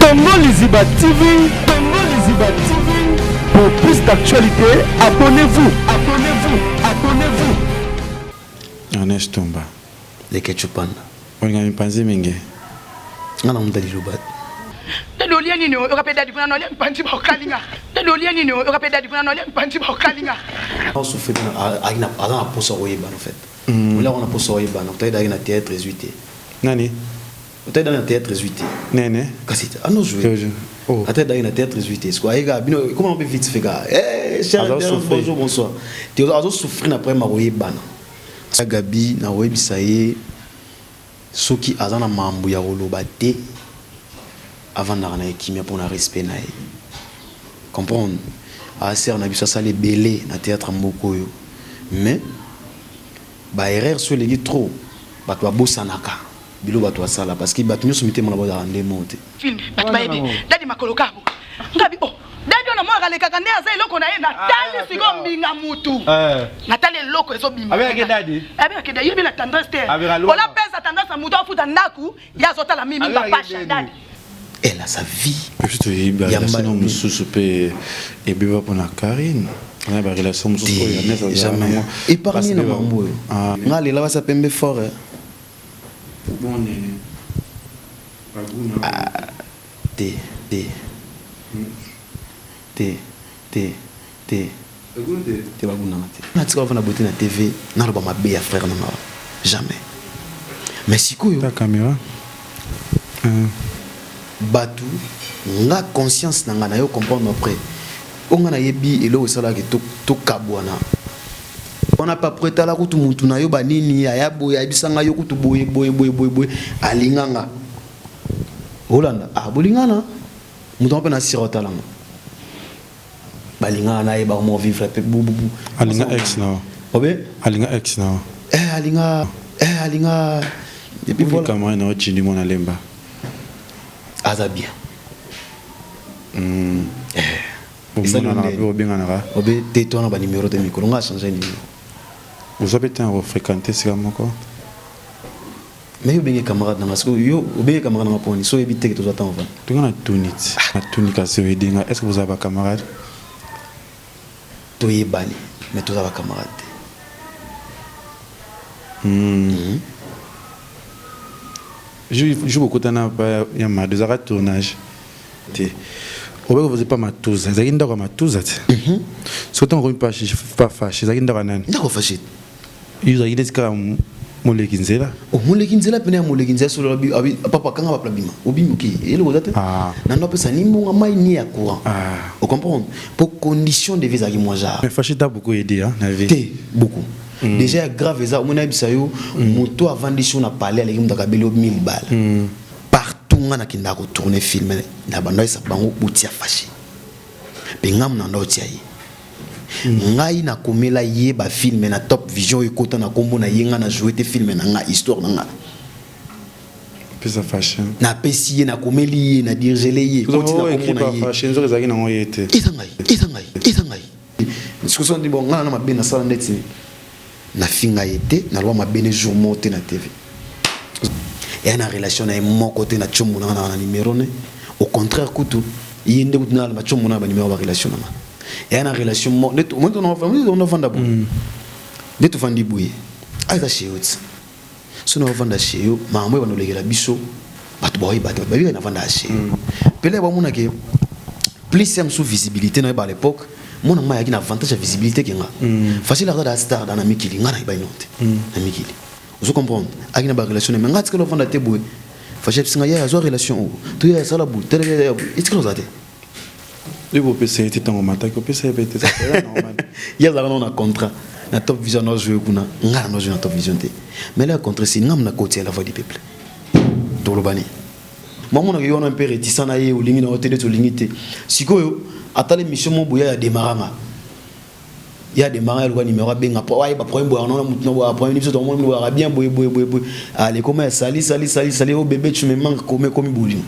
Congo Liziba TV, Congo Liziba TV. Pour plus d'actualités, abonnez-vous, abonnez-vous, abonnez-vous. Ernest Tumba. Leketchou Panda. Olinga mipanzi mingi. Nga na muta liloba. Dadi olie nini oyoka mpe dadi kuna na olie mipanzi baokalinga dadi olie nini oyoka mpe dadi kuna na olie mipanzi baokalinga. Osouffrir aza na posa koyebana en fait. Olaka na posa koyebana, otayedaki na théâtre ezwi te. Nani? Otayedaki na théâtre ezwi te. Nene? Kasi ano jouer. Oh. Atayedaki na théâtre ezwi te. Siko ayeka bino comment on peut vite fait ka. Eh cher bonjour bonsoir. Te azo souffrir na problème koyebana. Gabi na koyebisa ye soki aza na mambo ya koloba te avandaka na ye kimia mpona respect na ye comprendre aser na biso asala ebele na théâtre mboka oyo mais ba erreur so eleki trop bato babosanaka bilo bato basala parce que bato nyonso mitema na bazalaka nde mo te. Film bato bayebi dadi makolo kabo ngabi oh dadi oyo namwaka alekaka nde aza eloko na ye natali sikoyo mbinga mutu natali eloko ezobima Abengaki dadi? Abengaki dadi yebi na tendresse te Abengaka lwa. Olapesa tendresse na mutu afuta ndaku ye azotala mimi Abengaki bapasha dadi. dadi. Elle a sa vie. Biso toyebi Ya barelation mbala- mosusu mpe ebeba mpona Karine na barelation mosusu oyo Ernest azala Jamais nango. Épargne na Basi mambo oyo. Ah. Nga lela basa pembe fort eh. Bon, baguna. Te te te te te te bagunanga te natika bafanda bote na TV naloba mabe ya frère nanga jamais mais sikoyo Ta caméra. Bato nga conscience na nga na yo comprendre après oyo nga nayebi eloko esalaka tokabwana wana pa après tala kutu mutu na yo banini aya boye ayebisa nga yo kutu boye boye boye boye boye alinga nga olanda ah bolingana moto yango mpe na sira otalanga balingana na ye bakomo vivre mpe bububu. Alinga ex na yo. Obe. Alinga ex na yo. Eh alinga eh alinga et puis voilà. Camarade na yo Jini mwana lemba. Aza bien. Omonanaka mpe obenganaka. Obe te to wana ba numéro te mikolo nga changer numéro. Oza mpe te na kofréquente esika moko. Mais yo obenge camarade nanga sikoyo yo obenge camarade nanga poni so oyebi te ke tozwa ntango vana. Tonga na tuni ti na tuni kasi oyedi nga, est ce que bozala ba camarade? Toyebani mais toza ba camarade te. Jour bokutana pa ya Mado ezalaka tournage te obaki oza pa Matuza ezalaki ndako ya Matuza te soki ntango okomi pa Fashi ezalaki ndako ya nani? Ndako Fashi. Yo ozalaki neti kaka moleki nzela. Oh, moleki nzela pene ya moleki nzela solo abi abi papa kanga ba bima obimi oke eloko eza te. Ah. Na ndo apesa ni mbongo mai ni ya courant. Ah. O comprendre po condition de vie ezalaki mwa genre. Mais Fashi t'a beaucoup aidé hein, na vie. Te beaucoup. Déjà ya grave eza omoni ayebisa yo moto avandisi yo na palais aleki moto akabeli yo 1000 balles. Partout nga nakendaka kotourne film na bando ayesa bango botia Fashi mpe nga na ndo otia ye. Ngai nakomela ye ba film na Top Vision oyo ekota na kombo na ye nga na jouer te film na nga histoire na nga. Pesa Fashion. Napesi ye nakomeli ye na dirigele ye ekoti na kombo na ye. Fashion nzoka ezalaki nango ye te. Eza ngai, eza ngai, eza ngai. Sikoyo soki bon nga na mabe nasala ndeti nafinga ye te naloba mabe ne jour moko te na TV. Eya na relation na ye moko te na tshombo na nga na numéro ne. Au contraire kutu ye nde kutu na ba tshombo na ba numéro ba relation na nga. Eya na relation moko nde ovanda boye nde tovandi boye aza chez yo ti so na ovanda chez yo makambo oyo bandolekela biso bato baoyeba te bato babika navanda chez yo pele bamonake plus ya mosusu visibilité na ye ba à l'époque mona nga ayaki na avantage ya visibilité ke nga facile aza da star da na mikili nga nayeba ino te na mikili ozo comprendre ayaki na barelation na mais nga atikala ovanda te boye facile abisinga ye azwa relation oyo to ye asala boye tele etikala oza te. Yo bopesa ye te ntango omataki opesa ye mpe te eza normal. Ye azalaka nano na contrat na Top Vision na jouer kuna nga na jouer na Top Vision te mais la contrat si ngam na koti ya la voix du peuple toloba nini mamonaka yo wana mpe réticent na ye olingi na yo te neti olingi te sikoyo atala émission mo boya ya demaranga ya demaranga ya luka numéro abenga po ayeba problème boya na mutu na boya problème biso tomoni boya bien boye boye boye boye allez comment ya sali sali sali sali oh bébé tu me manques comme comme bolingo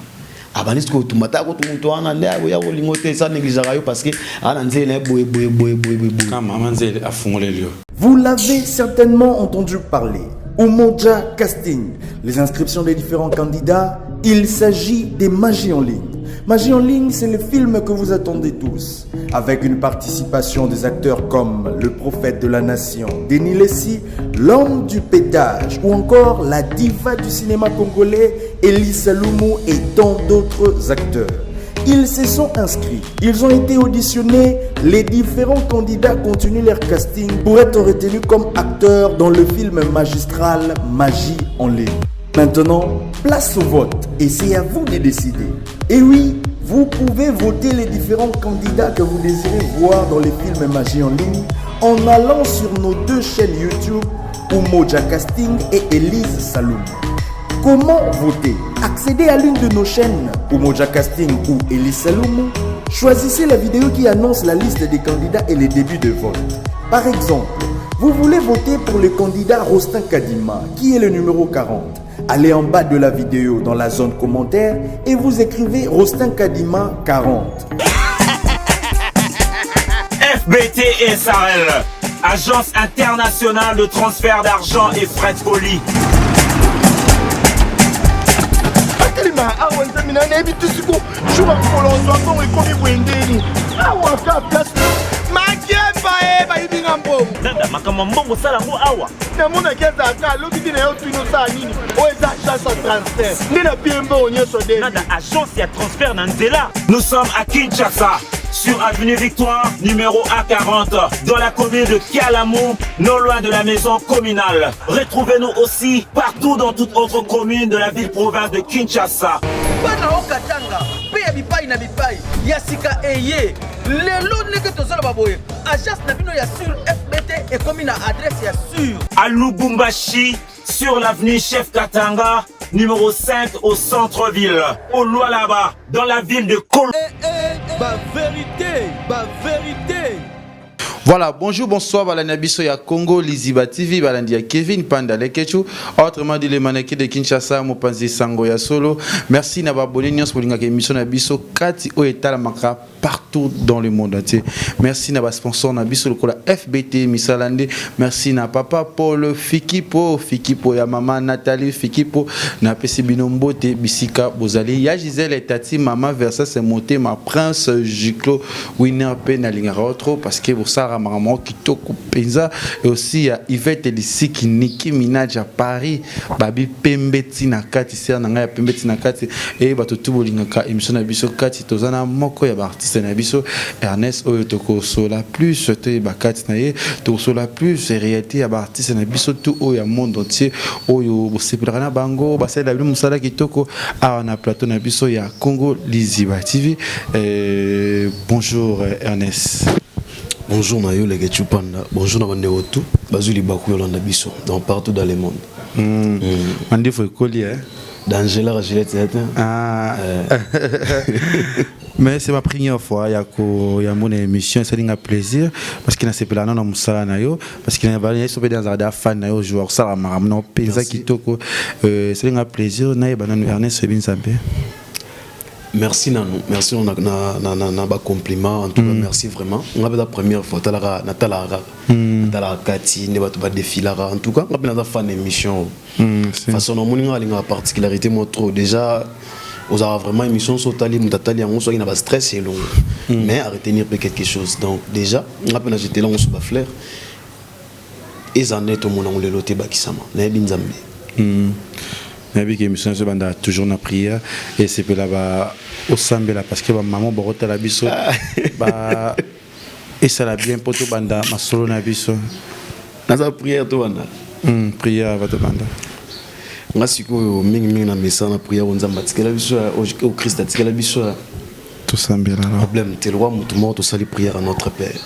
abandi sikoyo otumba ta kutu moto wana nde akoya kolingo te sa négligeaka yo parce que aa na nzele na ye boye boye boye boye boye boye. Kama mama nzele afungoleli yo. Vous l'avez certainement entendu parler. Umoja Casting. Les inscriptions des différents candidats, il s'agit des magies en ligne. Magie en ligne, c'est le film que vous attendez tous, avec une participation des acteurs comme le prophète de la nation, Denis Lessi, l'homme du pétage, ou encore la diva du cinéma congolais, Elise Salumu et tant d'autres acteurs. Ils se sont inscrits, ils ont été auditionnés, les différents candidats continuent leur casting pour être retenus comme acteurs dans le film magistral Magie en ligne. Maintenant, place au vote et c'est à vous de décider. Et oui, vous pouvez voter les différents candidats que vous désirez voir dans les films Magie en ligne en allant sur nos deux chaînes YouTube, Umoja Casting et Elise Saloum. Comment voter Accédez à l'une de nos chaînes, Umoja Casting ou Elise Saloum. Choisissez la vidéo qui annonce la liste des candidats et les débuts de vote. Par exemple, vous voulez voter pour le candidat Rostin Kadima, qui est le numéro 40. Allez en bas de la vidéo dans la zone commentaire et vous écrivez Rostin Kadima 40. FBT SARL, Agence internationale de transfert d'argent et frais de colis. atelema awa nzambe na nayebi te siko jour ya mokolo ozwa mbongo ekomi boye ndeni awa ka place makiemba e bayibi nga mbongo Nanda, makambo ya mbongo osala yango awa. Namonaki azalaka alobi te na yo tuni osala nini oyo eza agence ya transfert nde na pie mbongo nyonso de Nanda, agence ya transfert na nzela. Nous sommes à Kinshasa, sur avenue Victoire, numéro A40, dans la commune de Kalamu, non loin de la maison communale. Retrouvez-nous aussi partout dans toute autre commune de la ville-province de Kinshasa. Bana okatanga mpe ya bipai na bipai ya sika eye lelo ndenge tozoloba boye agence na bino ya sur fbt ekomi na adresse ya sur À Lubumbashi, sur l'avenue Chef Katanga, numéro 5 au centre-ville. Au Lualaba, dans la ville de Kol. Ba vérité, ba vérité. Voilà, bonjour, bonsoir, balandi biso ya Congo, Liziba TV, balandi ya Kevin Panda Lekechu, autrement dit le mannequin de Kinshasa, mopanzi sango ya solo. Merci na ba abonné nyonso bolingaka émission na biso kati oyo etalamaka partout dans le monde entier. Merci na ba sponsor na biso lokola FBT Misalande. Merci na papa Paul Fikipo, Fikipo ya mama Nathalie Fikipo, na pesi bino mbote bisika bozali. Ya Gisèle Tati, mama Versa Motema, Prince Jiclo Winner pe nalingaka trop parce que bosala makambo kitoko mpenza. Et aussi ya Yvette Lisiki, Nicki Minaj à Paris, babi pembe ntina kati ser na ngai ya pembe ntina kati e bato tu bolingaka émission na biso kati. Toza na moko ya baartiste na biso Ernest oyo tokosola plus, toyeba kati na ye, tokosola plus réalité ya baartiste na biso tu oyo ya monde entier oyo bosepelaka na bango, basalela bino mosala kitoko awa na plateau na biso ya Congo Liziba TV. Bonjour Ernest. Bonjour na yo Leke Panda. Bonjour na bandeko tout. Bazuli baku yolanda biso dans partout dans le monde. Mandefo ekoli, hein? D'Angela Ragilette. Ah. Mais c'est ma première fois ya ko ya mon émission, ça un plaisir parce que nasepela na mosala na yo, parce que na ba so pe dans fan na yo joueur sala makambo na penza kitoko. C'est un plaisir na yeba nanu Ernest Binzambe. Merci nanu, merci na na na na, na ba compliment en tout cas. Merci vraiment. Nga la première fois talaka na talaka talaka kati nde bato ba défilaka. En tout cas nga pe naza fan émission. Façon namoni nga alingaka particularité mo trop déjà ozalaka vraiment émission so otali moto atali yango soki na bastress elongo, mais à retenir mpe quelque chose. Donc déjà nga mpe na jetela yango so bafleur eza nde tomona yango lelo te ebakisama nayebi Nzambe. Nayebi ke émission nyonso ebandaka toujours na prière, esepela ba osambela parce que bamama bakotala biso ba esala bien mpo tobanda masolo na biso. Naza prière to banda. Prière bato banda. Nga sikoyo mingimingi na mesa na prière oyo Nzambe atikela biso, oyo Christ atikela biso. Tosambela. Problème te, lokwa motu moko tosali prière à notre Père.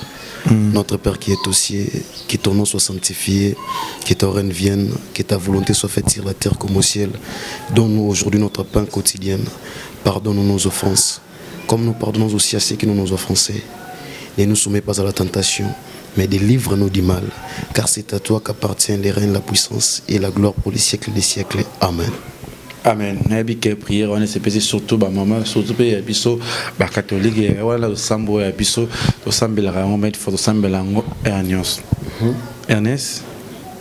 Notre Père qui est au ciel, que ton nom soit sanctifié, que ton règne vienne, que ta volonté soit faite sur la terre comme au ciel. Donne-nous aujourd'hui notre pain quotidien. Pardonne-nous nos offenses, comme nous pardonnons aussi à ceux qui nous ont offensés. Ne nous soumets pas à la tentation, mais délivre-nous du mal, car c'est à toi qu'appartient les règnes, la puissance et la gloire pour les siècles des siècles. Amen. Amen. Nayebi ke prière wana esepesi surtout bamama, surtout mpe ya biso bacatholique wana. Losambo ya biso tosambelaka yango mai fo tosambela yango heure nyonso. Ernest,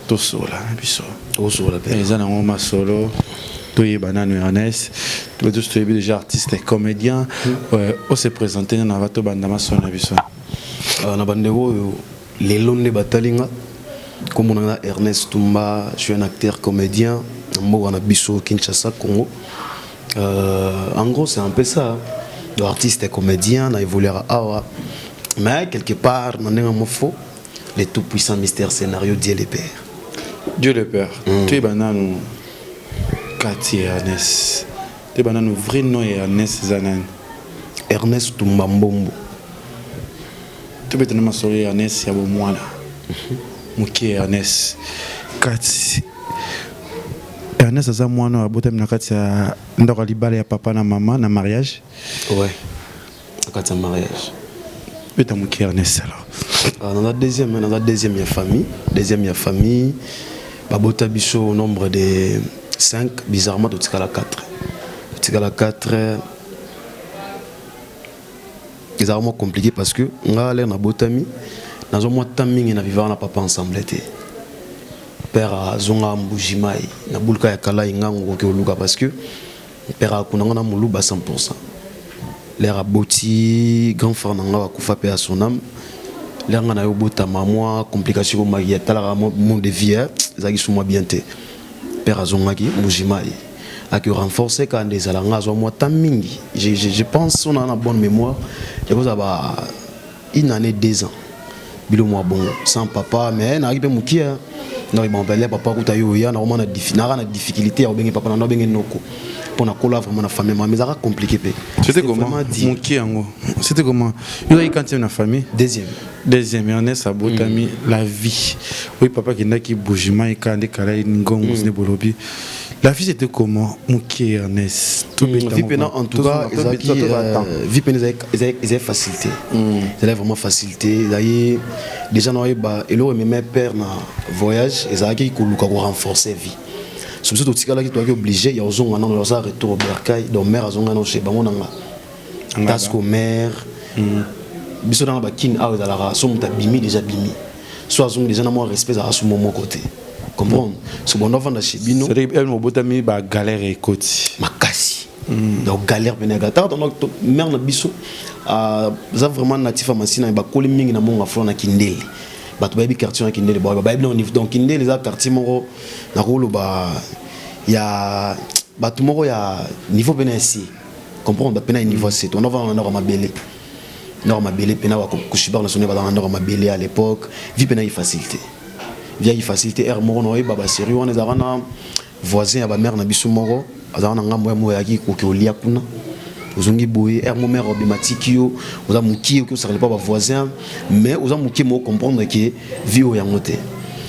tosola na biso. Osola mpe. Eza nango masolo. Toyeba nanu Ernest, tous toyebi déjà artiste et comédien. O se présenter na bato banda masolo na biso. Na bandeko oyo lelo nde batali nga, kombo na nga Ernest Tumba, je suis un acteur comédien na mboka na biso Kinshasa, Congo. En gros, c'est un peu ça. Donc, artiste et comédien, na évolué awa. Mais quelque part, na ndenge mofo, le tout puissant mystère scénario Dieu le Père. Dieu le Père. Toyeba nanu kati ya Ernest. Toyeba nanu vrai nom ya Ernest eza nani? Ernest Tumba Mbombo. Tobetana masolo ya Ernest ya bomwana. Moke Ernest. Kati Ernest aza mwana oyo abotami na kati ya ndako ya libala ya papa na mama na mariage. Ouais. Na kati ya mariage. Beta moke Ernest alors. Ah, dans la deuxième, dans la deuxième ya famille, deuxième ya famille, babota biso au nombre de 5, bizarrement totikala 4. Totikala 4. Ezalaka mwa compliqué parce que nga lere nabotami, nazwa mwa temps mingi na vivaka na papa ensemble te. Père azonga Mbujimai na buluka ya kala ingango okoki koluka parce que père akuna nga na moluba 100%. Lere aboti grand frère na nga akufa pe à son âme. Lere nga na yo botama mwa complication komaki atalaka mwa monde de vie ezalaki su mwa bien te. Père azongaki Mbujimai aki renforcer ka nde ezala nga azwa mwa temps mingi. Je pense on a na bonne mémoire ekozala ba une année 2 ans bilo mwa bongo sans papa, mais nazalaki mpe mokie. Donc bon, papa papa kuta yo ya na na na na difficulté ya obenge papa na obenge noko pour na kola vraiment na famille mais ezalaka compliqué pe. C'était comment mokie yango? C'était comment? Yo ozalaki quantième na famille? Deuxième. Deuxième. Ernest abotami, la vie oui papa akendaki Mbujimai kaka nde kala ngongo nde bolobi. La vie, c'était comment mokie Ernest? Vie pena en tout cas ezalaki vie pena ezalaki facilité, ezalaki vraiment facilité. Ezalaki déjà na oyeba eloko emema père na voyage, ezalaki koluka korenforcer vie. So biso totikalaki, toyaki obligé ya kozonga nano, osala retour au bercail. Donc mère azonga nano chez bango nanga tasko mère biso nanga bakini awa. Ezalaka so moto abimi déjà, bimi so azongi déjà na mwa respect, ezalaka so mo moko te comprendre so bondo avanda chez bino. Mobotami bagalère ekoti. Makasi. Donc galère pene ya taka. Donc mère na biso aza vraiment natif ya Masina, bakoli mingi na Monga Flo na Kindele. Bato bayebi quartier na Kindele, bayebi na niveau. Donc Kindele eza quartier moko nakoloba ya bato moko ya niveau pene ya si comprendre pene ya niveau se. Tondo vanda na ndako ya mabele, ndako ya mabele pena bakushibar national, bazala na ndako ya mabele à l'époque. Vie pene yaki facilité, vie yaki facilité. Aire moko na oyeba basérie wana, ezalaka na voisin ya bamare na biso moko azalaka na ngambo ya moko, ayaki koki olia kuna. Ozongi boye, aire mo mare obima tiki yo, oza mokie, oki osakala mpa bavoisin, mais oza mokie mo comprendre ke vie oyo yango te.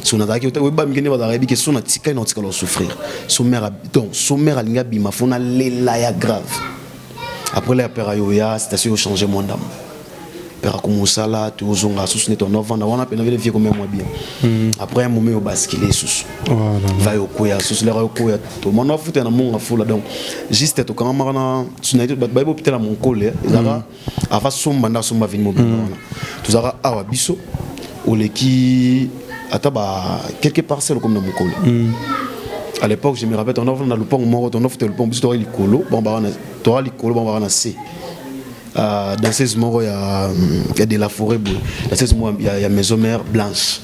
So nazalaki oyeba mike nde bazalaka yebi ke so natikali na otikala osouffrir. So mare, donc so mare alingi abima, fo nalela ya grave. Après la père ayo ya situation ochange mwa ndambo, père akoma osala, tozonga susu nde tonovanda wana mpena vele vie komia mwa bien. Après un moment obascule susu, va yokoya susu lera yokoya tomona afuta na Monga Fula. Donc juste tokangamaka na bato bayebi hôpital ya Monkole, ezalaka ava somba nde asomba vini mobimba wana. Tozalaka awa biso oleki ata ba quelque parcelle comme na mokolo. À l'époque, je me rappelle, tonovanda na lupango moko, tonofuta lupango biso toka likolo, bon baka toka likolo, bon baka na se. Danseuse moko ya de la forêt boye, danseuse moko ya maison mère blanche,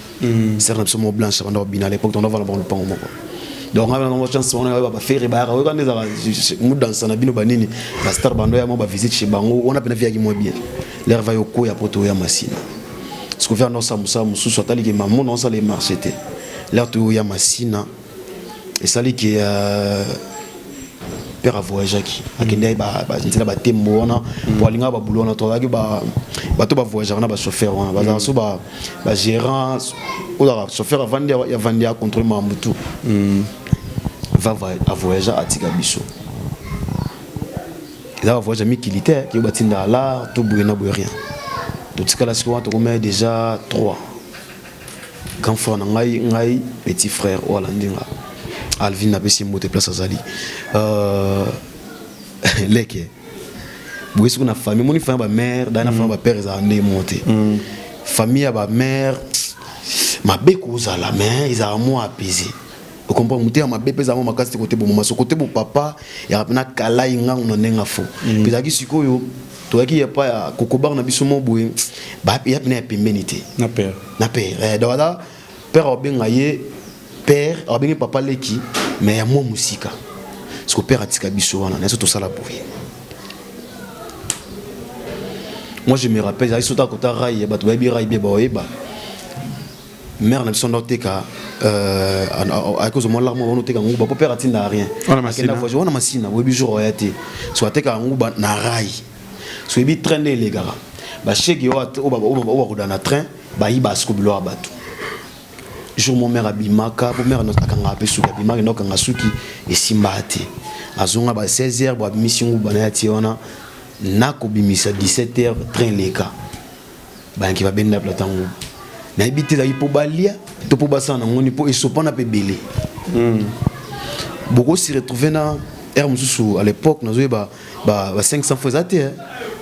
sœur na biso moko blanche banda babina à l'époque. Tonovanda bango lupango moko. Donc nga na chance wana ba bafere bayaka oyoka nde ezalaka mudansa na bino banini bastar bando ya mwa bavisite chez bango wana mpena viaki mwa bien. Lere va yokoya po toya Masina sikofi anda osala mosala mosusu, ataliki mamo na osala emarché te. Lere toya Masina esali ke père avoyageaki, akende nzela batembo wana po alingaka babulu wana. Tozalaki bato bavoyageaka na bachauffeur wana, bazalaka so bagérant, ozalaka chauffeur avandi, avandi acontrôle makambo tout. Va avoyage, atika biso. Eza bavoyage ya mikili te ke batindaka lar to boye na boye, rien. Totikala sikoyo wana, tokomaya déjà 3 grand frère na ngai, ngai petit frère oyo alandi nga Alvin, napesi mbote place azali. Leke boye soki na famille, omoni famille ya bamare dai na famille ya bapère ezalaka nde mo te. Famille ya bamare mabe kozala, mais ezalaka mwa apaisé. Ocomprendre motema mabe mpe ezalaka makasi te kote bomama so kote bopapa yaka mpe na kalai ngango na ndenge afo mpe ezalaki sikoyo toyaki epa ya kokobar na biso mo boye ya pena ya pembeni te na père na père eh, donc aza père abenga ye père abengi papa leki mais ya mwa mosika siko père atika biso wana na biso tosala boye. Moi je me rappelle ezalaki sota kota rai bato bayebi rai bie baoyeba mère na biso ndo oteka euh, ayaki kozwa mwa larme wana oteka nguba po père atinda rien Wana voyage wana masina boyebi jour oya te so atekaka nguba na rai so yebi train nde elekaka bashege oyo bakoda na train bayiba siko biloko ya bato. Jour mon mère abimaka po mère akangaka mpe suki abimaka enda okanga suki esimbaka te azonga ba 16 heures bo abimisi nguba na ye atie wana nakobimisa 17 heures train eleka bayanki babenda plata nguba nayebi te ezalaki mpo balia to mpo basala na ngoni mpo esopana mpe ebele bokosi retrouver na heure mosusu. À l'époque nazoyeba ba 500 francs eza te,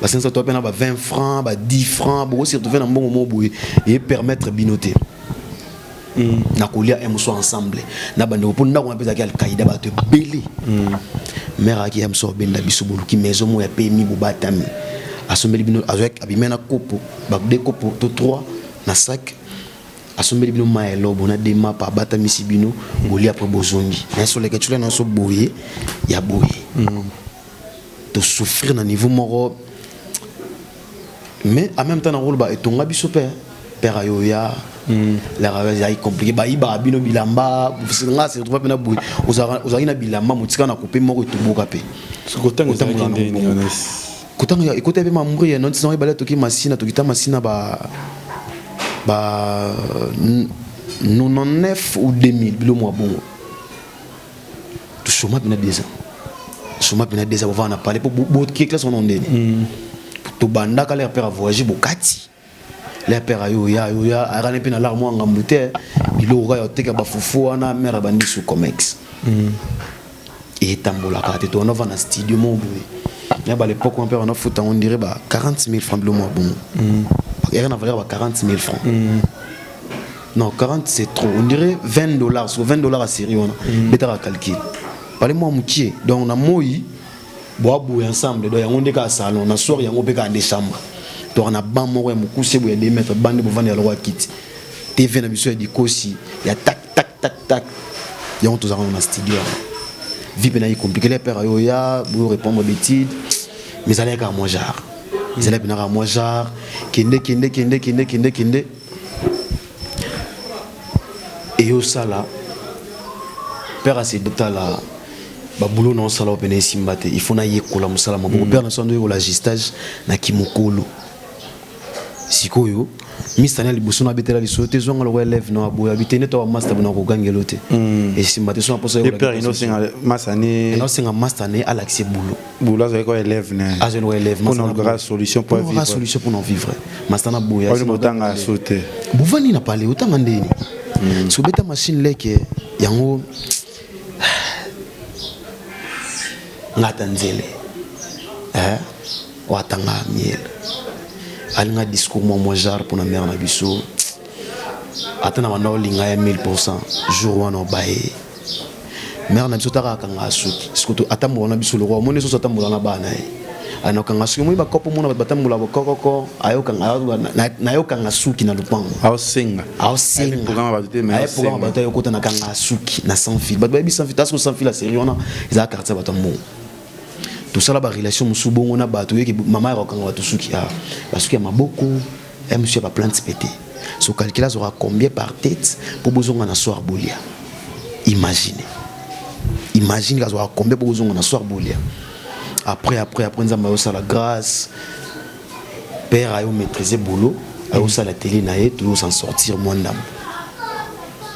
ba 500 to mpe na ba 20 francs, ba 10 francs. Bokosi retrouver na mbongo moko boye epermettre bino te na kolia un mosusu ensemble na bandeko mpo ndako na mpe ezalaki alkaïda, bato ebele. Mare ayaki ya mosusu abenda biso boluki maison moko ya pemi bobatami asombeli bino, abimi na kopo ba deux kopo to trois na sac, asombeli bino mai ya elobo na de mapa, abatamisi bino bolia, après bozongi na soleka tula na so boye ya boye. Tosouffrir na niveau moko, mais en même temps nakoloba etonga biso mpe père ayo ya laka ezalaki compliqué, bayibaka bino bilamba. Nga se retrouve mpe na boye ozalaki na bilamba motika na coupe moko etoboka mpe. Kotanga ezalaki ndeni wana? Kotanga ekota mpe mambre ya nonti nango ebale toki masina tokita masina ba 99 ou 2000 bilo mwa bongo. Tosoma mpena 2 ans, tosoma mpena 2 ans bovanda na palais po bokie classe wana ndeni tobandaka. Lere père avoyage bokati lere père ayo ya ayo ya ayakani mpe na lar mwa ngambu te biloko kaka ya oteka bafufu wana. Mare abandi su comex etambolaka te, tobanda ovanda na studio moko boye ya ba l'époque wana mpe banda futa yango ndire ba 40 000 francs bilo mwa bongo yaka na valeur ba 40 000 francs. Non, 40 c'est trop, on dirait 20 dollars. So 20 dollars à série wana betaka calcul pale mwa mokie. Donc na moi boaboye ensemble, donc yango nde kaka salon na soir, yango mpe kaka nde chambre. Toka na ban moko ya mokuse boye ya 2 mètres bande bovanda ya lokwa kiti TV na biso ya dikosi ya tak tak tak tak yango tozalaka na studio yango. Vie mpe nayi compliqué le père ayo ya boyo répondre d'études, mais ezalaki kaka mwa genre, ezalaki mpe kaka mwa genre kende kende kende kende kende kende eyosala père asedotala babulo na osala pene esimba te, il faut nayekola mosala maboko. Père na so ando yekola ajustage na kimokolo. Sikoyo mista na liboso nabetela lisolo te, zwanga lokola élève na aboya abi te nde to bamaster bona kogangelo te esimba te so na poso. Père inosenga masani. Inosenga master ne alakisi boulot. Boulot azalaki ko élève ne. Azali ko élève. Mpona olukaka solution po vivre, solution mpona vivre master na boya. Oyo botanga so te. Bovandi na pale otanga ndeni so beta machine leke yango ngata nzele eh oyo atanga miel alinga discours mwa mwa genre mpona mare na biso ata na banda olinga ya 1000 jour wana obaye mare na biso taka akanga suki sikoto atambola na biso lokwa omoni soso atambola na bana ye anakanga suki omoni bakopo omona bato batambola bokokoko nayokanga suki na lupango. Aosenga. Aosenga programme bato ayokota nakanga suki na sans fil. Bato bayebi sans fil tasiko sans fil ya série wana ezala quartier bato ya mbongo. Tosala barelation mosusu bongo na bato oyeki mama ya kokanga bato suki basuki ya maboko ya mosusu ya baplante pete so calcul azwaka combien par tête mpo bozonga na soir bolia. Imagine, imagine azwaka combien mpo bozonga na soir bolia. Après après après nzambe ayosala grâce, père ayo maîtriser boulot, ayosala télé na ye, toyo s'en sortir mwa ndambo.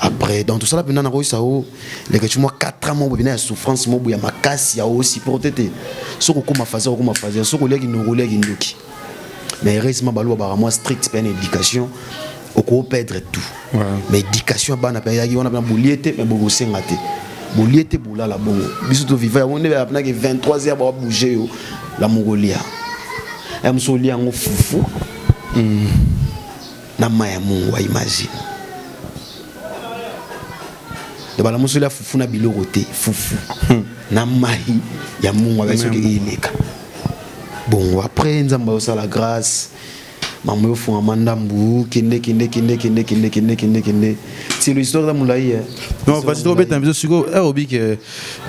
Après donc tosala mpenza nakoyisa o lekeci mwa 4 ans moko mpena ya souffrance moko ya makasi ya osupporte te. Soki okóma phase okóma phase soki oliaki noko oliaki ndoki. Mais heureusement baluba baka mwa strict mpe na éducation okoperdre tout mais éducation ya bana mpe eyaki wana mpena bolie te mais bokosenga te bolie te bolala bongo. Biso toviva yango nde apenaki 23 heures babouge yo la mokolia ya mosu olia yango fufu na mai ya mungwa. Imagine. Donc balamusi olia fufu na biloko te, fufu na mai ya mungwa ba soki eleka. Bon, après Nzambe osala grâce, mambo yofungama ndambu, kende kende kende kende kende kende kende kende, c'est l'histoire eza molai, eh. Non, vas-y, tobeta biso sikoyo. Ere obi ke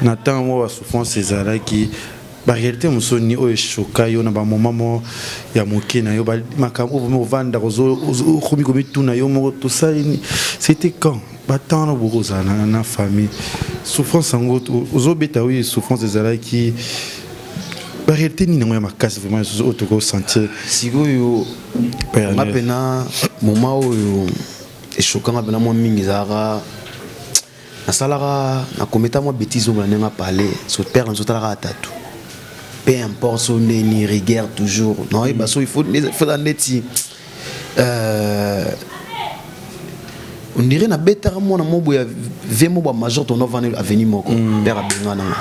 na ntango moko basouffrance ezalaki, baréalité mosusu nini oyo eshoka yo na bamoment mo ya moke na yo, makambo oyo ovandaka, okomi komituna yo moko, tosali nini? C'était quand batemps wana bokozala na famille, souffrance yango ozobeta oyo souffrance ezalaki, baréalité nini yango ya makasi vraiment lisusu oyo tokosentir? Sikoyo nga mpena moment oyo eshokanga mpena mwa mingi ezalaka, nasalaka, nakometa mwa bétise oyo na ndenge apale. So père na biso otalaka atatu, peu importe so ndeni rigueur toujours naoyeba. So il faut eza neti on dirait nabetaka mwana mo boye ve mo bwa major, tondo vanda avenue moko. Père abenga nanga,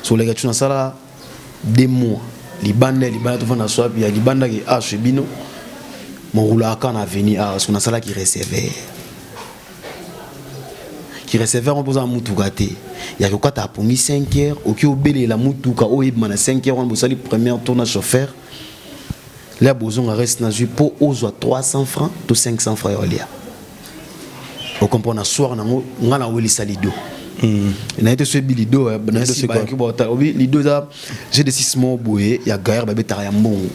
so oleka tu nasala 2 mois libanda ya libanda, tovanda swapi ya libanda ke ah, chez bino morulaka na avenue awa. So nasalaki receveur, ki receveur ngo mpoza mutuka te ya kokata apongi 5 heures, oki obelela mutuka oyo ebima na 5 heures wana, bosali première tour na chauffeur lia, bozonga reste nazwi mpo ozwa 300 francs to 500 francs ya olia. Ocomprendre? Na soir nango nga nawelisa lido, naye te so ebi lido obi lido eza jeu de 6 mois boye ya gaillard, babetaka ya mbongo,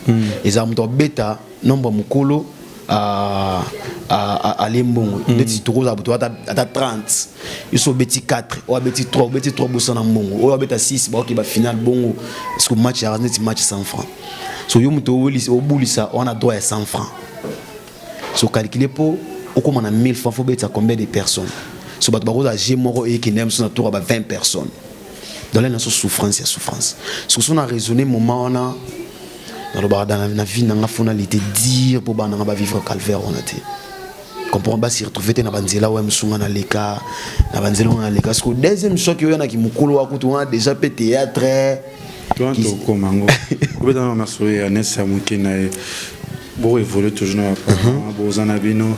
ezala moto abeta nombre ya mokolo alie mbongo. Ndeti tokozala boto ata 30, yo so obeti 4, oyo abeti 3, obeti 3, bosana mbongo, oyo abeta 6, baoki bafinal bongo. Parce que match ya neti match 100 francs, so yo moto obulisa wana droit ya 100 francs, so calcule mpo okóma na 1000 francs, fo obetisa combien de personnes? So bato bakozala jeu moko ekende mosu na tour ya ba 20 personnes. Dans na so souffrance ya souffrance, soki so na raisonné moment wana, nalobaka na vie nanga fo nali te dire mpo bana nanga bavivre calvaire wana te, comprendre, basi retrouver te na banzela oyo mosunga naleka, na banzela oyo naleka. Siko deuxième choc oyo yanaki mokolo wa kutu wana déjà mpe théâtre. Tokoma yango, obetana masolo ya nese ya moke na ye, bokoévolue toujours na baparent, boza na bino,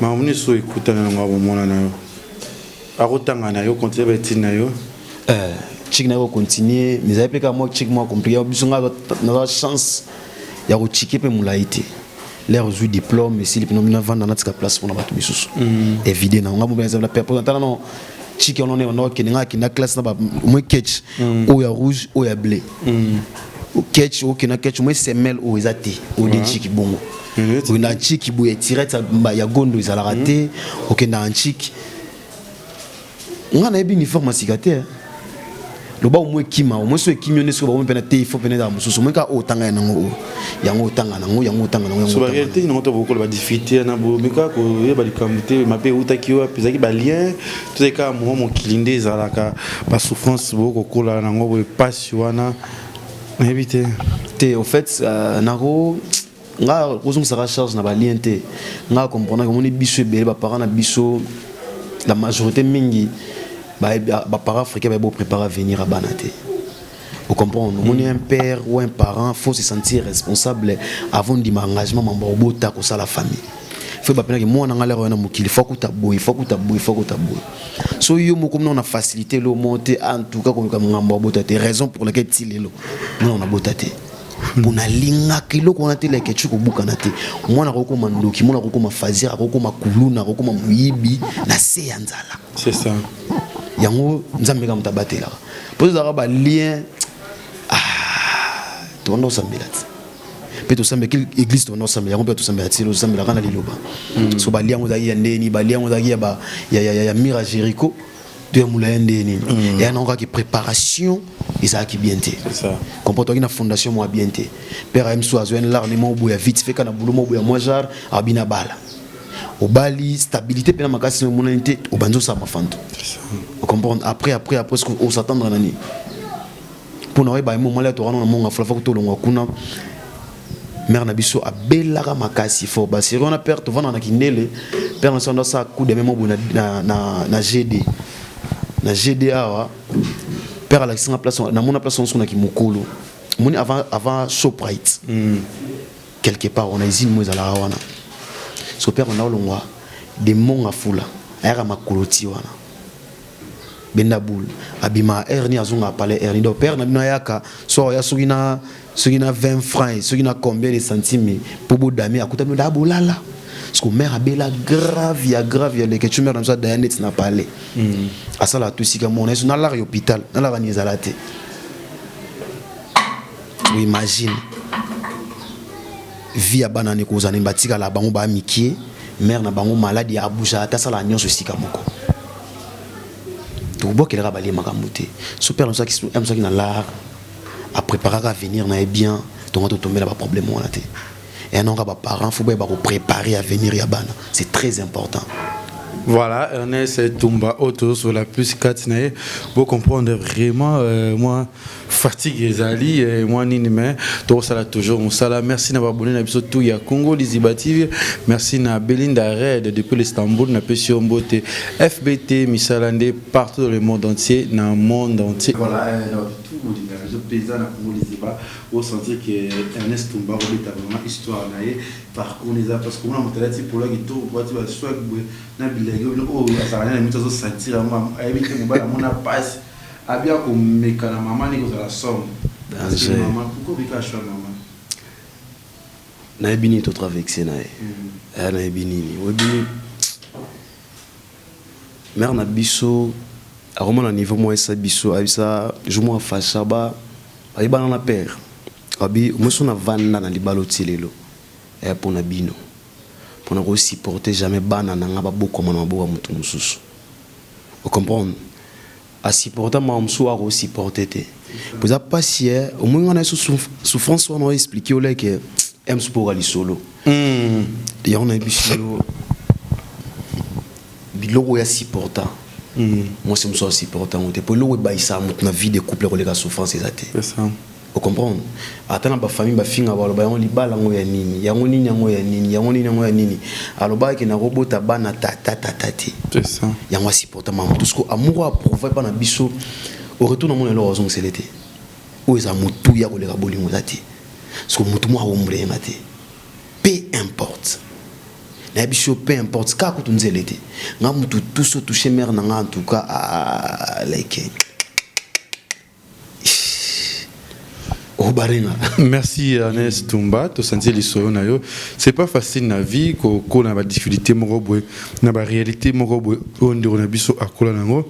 makambo nyonso ekutana nango, bomona na yo akotanga na yo, continue baetine na yo. Chik na yo continue, mais ezali mpe kaka mwa chik mwa compliqué. Biso nga naza chance ya kochike mpe molai te. L'air ozwi diplôme esili mpena, navanda, natika place mpona bato misusu evide na nga mobena mpe tala no chiki wana nde okende. Nga akenda classe na mwa ketch oyo ya rouge, oyo ya bleu, ketch okenda ketch mwa semelle oyo eza te, oyo nde chiki bongo. Okenda chiki boye, tirette ya gondo ezalaka te. Okenda nchiki, nga nayebi uniforme ya sika te. Loba omoi ekima, omoi so ekimi yo nde soki bakomi mpena te, il faut pene ezala mosusu, omoi kaka oyo otanga ya nango, oyo yango otanga nango, yango otanga nango. So baréalité nango to bokola badifficulté na bomeka koyeba likambo te mabe eutaki wapi, ezalaki balien, tozali kaka moma mokili nde ezalaka basouffrance, bokokola nango boye, pasi wana nayebi te. Te, au fait nako nga kozongisaka charge na balien te. Nga comprendre, omoni biso ebele baparent na biso, la majorité mingi baparent africain bayebi préparer avenir ya bana te. Ocomprendre? Omoni, un père ou un parent faut se sentir responsable avant ndima engagement mambo obota, kosala famille, fo bapenaki mwana nga lero oyo na mokili, fo akuta boye, fo akuta boye, fo akuta boye. So yo moko mona na facilité lo mo te, en tout cas koluka ngambo abota te. Raison pour laquelle ti lelo mona na bota te, mpo nalingaka eloko wana te. Leke ti kobukana te, mwana akokoma ndoki, mwana akokoma fazer, akokoma kuluna, akokoma moyibi na se ya nzala. C'est ça. Yango Nzambe kaka moto abatelaka, mpo ezalaka balien tobanda kosambela ti mpe tosambela église, tobanda kosambela yango mpe tosambela ti tosambelaka na liloba. So balia yango ezalaki ya ndeni, balia yango ezalaki ya mur ya Jéricho to ya molai ya ndeni nini, eya nango kaka préparation ezalaki bien te. Comprendre, toaki na fondation mwa bien te. Père aye mosusu azwa larne moko boya vite fait, ka na boulot moko boya mwa genre abina bala, obali, stabilité mpe na makasi omonani te, obandi osala mafanto. Ocomprendre? Après après après osatendre na nini mpona oyeba ye momali atokana na monga fulafa tolongwa kuna. Mare na biso abelaka makasi fort, baseri wana. Père tovanda na Kindele, père na biso ando asala coup de main mo boye na GD, na GD awa. Père alakisanga place, namona place wana soki mokolo omoni avant Shoprite quelque part wana, usine mo ezalaka wana. So père anda olongwa de Monga Fula, ayaka makolo ti wana. Benda boule abima heure ni azonga palais heure ni. Donc père na bino ayaka so ya soki na soki na 20 francs, soki na combien de centimes po bodame akuta bino da bolala. Parce que mère abela grave ya grave ya leke tu mère na biso adaya neti na palais. Asala tout sika mona yeso nalara ya hôpital, nalara ni ezala te. Imagine vie ya bana ni kozala nini, batikala bango ba mikie, mère na bango malade ya abuja ata asala nyonso esika moko. Tobokelaka balie makambo te. So père na biso soki na lar apréparaka avenir na ye bien, tonga totombela baproblème wana te. Eya nonga baparent fo boyeba kopréparer avenir ya bana, c'est très important. Voilà, Ernest Tumba, auto sur la plus 4, pour comprendre vraiment, moi, fatigue ezali, moi, nini, mais, tout ça là toujours, mosala. Merci d'avoir abonné na biso tout ya Congo Liziba TV. Merci na Belinda Red depuis l'Istanbul, na pesi yo mbote. FBT, Misalande, partout dans le monde entier, dans le monde entier. Voilà, dans tout le monde, je plaisir na Congo Liziba, au sentir que Ernest Tumba, vraiment histoire na ye, parcours neza, parce que on a monté pour là qui tout, pour tu vas swag na bilenge oyo azalaka na mito azosentir yango, ayebi te mobali amona pasi abia komeka na mama ndenge kozala somme. Danger. Mama, pourquoi obika choix mama? Nayebi nini totraverse na ye. Aya nayebi nini, oyebi nini, mare na biso akoma na niveau moko esa biso ayebisa jour moko afasha ba bayebana na père abi moso na vanda na libala otie lelo eya mpona bino, mpona kosupporter jamais bana na nga babokoma na maboko ya moto mosusu. Ocomprendre, asupporta makambo mosusu akosupporte te po eza mpasi. Ye omoi nga na ye so souffrance wana oexplike oleke m spoka lisolo yango nayebi yo biloko oyo asupporta, mwasi mosusu asupporta yango te, po eloko ebayisaka moto na vie de couple koleka souffrance eza te. C'est ça. Ocomprendre, ata na bafamille bafinga, baloba yango libala yango ya nini, yango nini, yango ya nini, yango nini, yango ya nini. Alobaki nakobota bana tata tata te. C'est ça. Yango asupporta mama tout ce que amour approuve epa na biso. Au retour namona eloko azongisele te oyo eza motuya koleka bolingo eza te, parce que motu moko akombula yenga te. Peu importe, nayebi so peu importe kaka kutu nzele te, nga mutu tous touche mare na nga en tout cas, ah, like obarenga. Merci Ernest Tumba, tosanti lisolo na yo. C'est pas facile na vie kokola na badifficulté moko boye, na baréalité moko boye oyo ndeko na biso akola nango.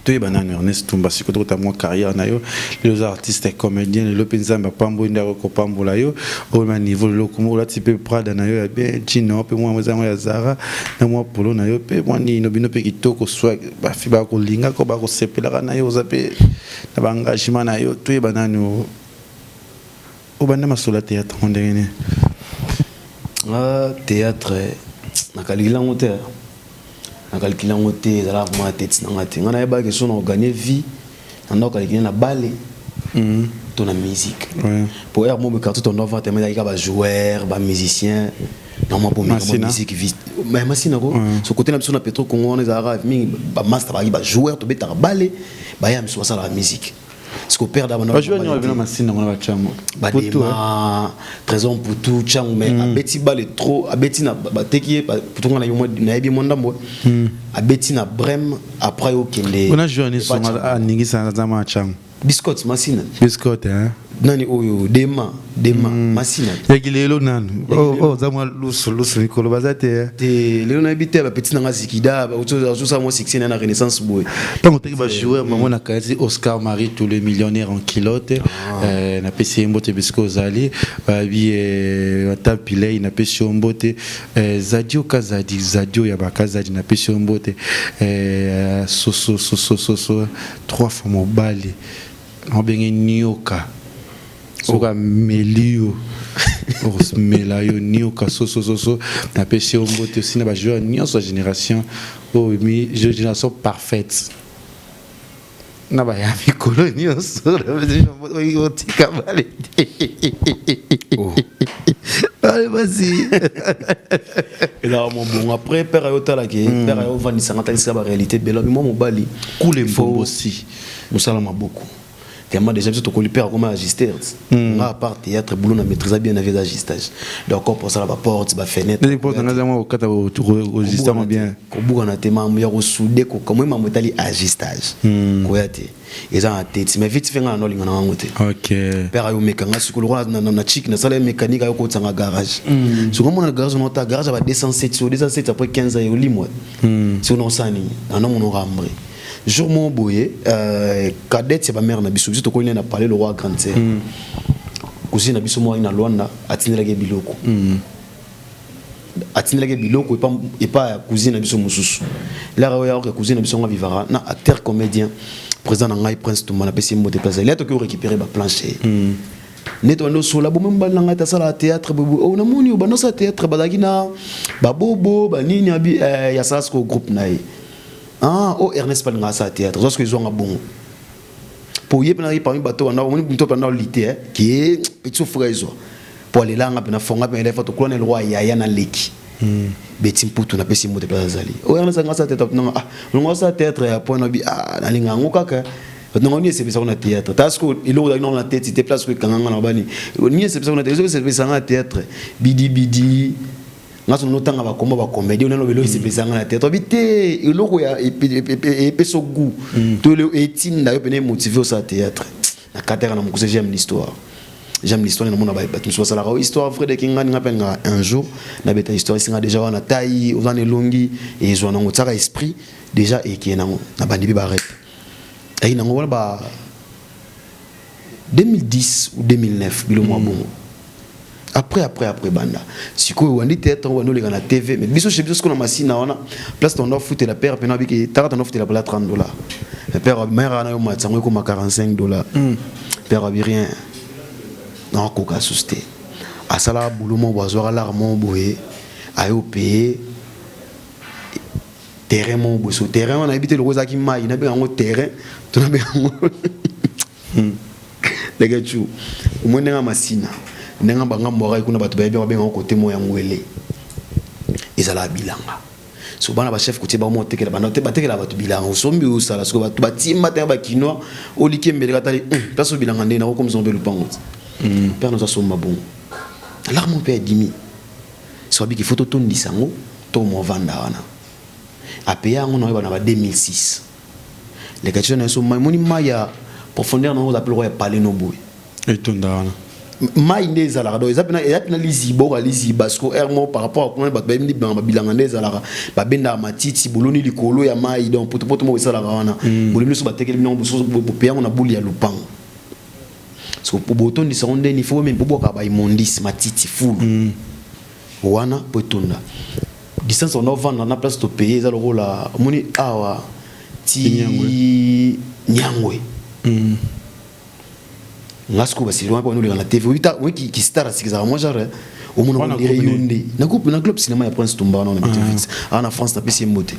Toyeba nani Ernest Tumba sikoyo, tokota mwa carrière na yo. Lelo oza artiste comédien, lelo mpe Nzambe apamboli nde akopambola yo oyo na niveau lelo okoma olati mpe Prada na yo ya bien, jean na yo mpe mwa eza yango ya Zara na mwa polo na yo mpe mwa nino bino mpe kitoko, swag, bafi bakolingaka, bakosepelaka na yo, oza mpe na baengagement na yo. Toyeba nani obanda masolo ya théâtre ngo ndenge nini? Nga théâtre nakalikili yango te, nakalikili yango te, ezalaka vraiment tete na nga te. Nga nayebaki so na oganye vie na ndako kalikili na bale to na musique. Po heure moko quartier tondo avant tema ezalaki kaka bajoueur, bamusicien na mwa bomeka mwa Masina. musique mais Masina ko so côté na biso na Petro Congo wana ezalaka mingi bamaster, bazalaki bajoueur, tobetaka bale, baya miso basalaka musique parce que père d'abord Bajoueur nyonso babina Masina ngo na bachango. Badema, Trésor Mputu, Changu, mais abeti bale trop, abeti na bateki ye Putu, nga nayebi mwa ndambo, abeti na Brem, après okende. Ona joueur ni songa aningisa aza mwa chango. Biscotte Masina. Biscotte, hein. Nani oyo Dema, Dema Masina. Yaki lelo nanu oh oh oza mwa lusu lusu mikolo baza te, eh. Te, lelo nayebi te, bapeti nanga Zikida azosala mwa succès na ye na Renaissance boye. Ntango otaki bajoueur bango na kati, Oscar Marie, tous les millionnaires en culotte, napesi ye mbote bisika ozali. Babi ata Pilei, napesi yo mbote. Zadio Kazadi, Zadio ya Bakazadi, napesi yo mbote. Soso soso soso trois fois mobali naobenge nioka, soki ameli yo okomela yo nioka. Soso soso, napesi yo mbote osi na bajoueur nyonso ya génération oyo mi génération parfaite na baya mikolo nyonso otika bale te. Ale basi. Ezalaka mwa bongo. Après père ayo otalaki, père ayo ovandisanga, atalisaka baréalité ebele. Mwa mobali Kule faut mbombosi. Mosala maboko. Tellement déjà biso tokoli, père akoma ajusteur. Nga, à part théâtre, boulot na maîtrise bien na vie ajustage. Donc pour ça, ba porte, ba fenêtre. Les porte nga zango okata ojustama bien. Kobukana te, mambo ya kosude, kokamwe, mambo etali ajustage, koya te, eza na tete. Mais vite fait, nga na olinga na yango te. Père ayo mekanga sikoyo lokola na chik nasala ye mécanique, ayo kotisanga garage. Soki omona garage, nota garage ya ba 207, so 207, après 15 ans eolimwa. Soki naosala nini, nanomona orambre jour moko boye, cadette ya bamare na biso, biso tokoli nde na palais, le roi, grande sœur, cousine na biso moko na Lwanda atindelaki biloko, atindelaki biloko epa ya cousine na biso mosusu. Lara oyo aoke cousine na biso ngo avivaka na acteur comédien, président na ngai Prince Tumba, napesi ye mbote place lia. Toki orécupérer baplanche nde bando osola bome, mobali na ngai tasala théâtre boye. Oh, namoni bando osala théâtre, bazalaki na babobo banini abi yasala sikoyo groupe na ye. Ah, oh, Ernest palinga asala théâtre, zwa sikoyo ezwanga bongo po ye mpe nazalaki parmi bato wana. Omoni moto mpe olite ke petit frère ezwa po alelanga mpe nafonga mpe elefa tokola na eloko ya yaya na leki beti mputu. Napesi mbote place azali. Oyo Ernest anga asala théâtre nanga, ah, olongo asala théâtre ya point nabi, ah, nalinga yango kaka. Bato nanga nini esepesaka na théâtre? Ta siko eloko ezalaki nango na tete te, place ko ekanganga na bani nini esepesaka na théâtre? Esepesanga na théâtre bidi bidi, nga so notanga bakombo bacomédie onano eloko esepesanga na théâtre abi te, eloko ya epesa goût to etinda yo pene emotive osala théâtre. Na kataka na mokuse, j'aime l'histoire, j'aime l'histoire. Namona bato mosusu basalaka histoire vrai de kingani, nga mpe nga un jour nabeta histoire esinga déjà wana tai oza na elongi ezwa nango, tiaka esprit déjà ekee nango. Nabandi mpe barep ayi nango wana ba 2010 ou 2009, bilo mwa bongo. Après banda sikoyo wandi théâtre, wandi oleka na TV. Mais biso chez biso sikoyo na Masina wana, place tondo ofutela, père pena abiki taka tondo ofutela pala 30 dollars. Mais père, mère wana yo matisa yango ekoma 45 dollars. Père abi rien, nakokoka susu te. Asalaka boulot moko boye, azwaka lar moko boye, aye opaye terrain moko boye. So terrain wana nayebi te loko ezalaki mai, nabenga yango terrain to nabenga yango ndenge tu omoi, ndenge Masina, ndenge bangambo akai kuna, bato bayebi, babenga yango kote moko yango ele ezalaka bilanga. So bana bachef kotie bango otekela, banda te batekela bato bilanga, osombi, osala. Siko bato batimba te, bakinois oliki embeleka, tali place oyo bilanga ndenge nakokomisa mpe lupango ti père nazo asomba bongo alarme mpe adimi. So abiki fo totondisa yango to movanda wana, apeya yango na oyeba na ba 2006. Leka ti na so mai, moni mai ya profondeur nango oza pe lokola ya pale no boye. Etonda wana. Mai nde ezalaka, donc eza pena liziba oyo liziba siko aire moko par rapport à kuna bato bayebi bilanga, babilanga nde ezalaka, babendaka matiti, boloni likolo ya mai. Donc potopoto moko esalaka wana, bolemi nyonso batekeli bino, bopeya yango na buli ya lupango. So botondisa yango ndeni fo bobwaka baimmondices, matiti, fulu wana po etonda. Distance wana ovanda na place topeye eza lokola omoni awa ti Nyangwe. Nga sikoyo basili wana mpo oleka na TV oyi ki star asiki ezalaka mwa genre omona Wana ondire groupe yo nini? nde na groupe, na club cinéma ya Prince Tumba wana na Betvix awa na France, napesi ye mbote.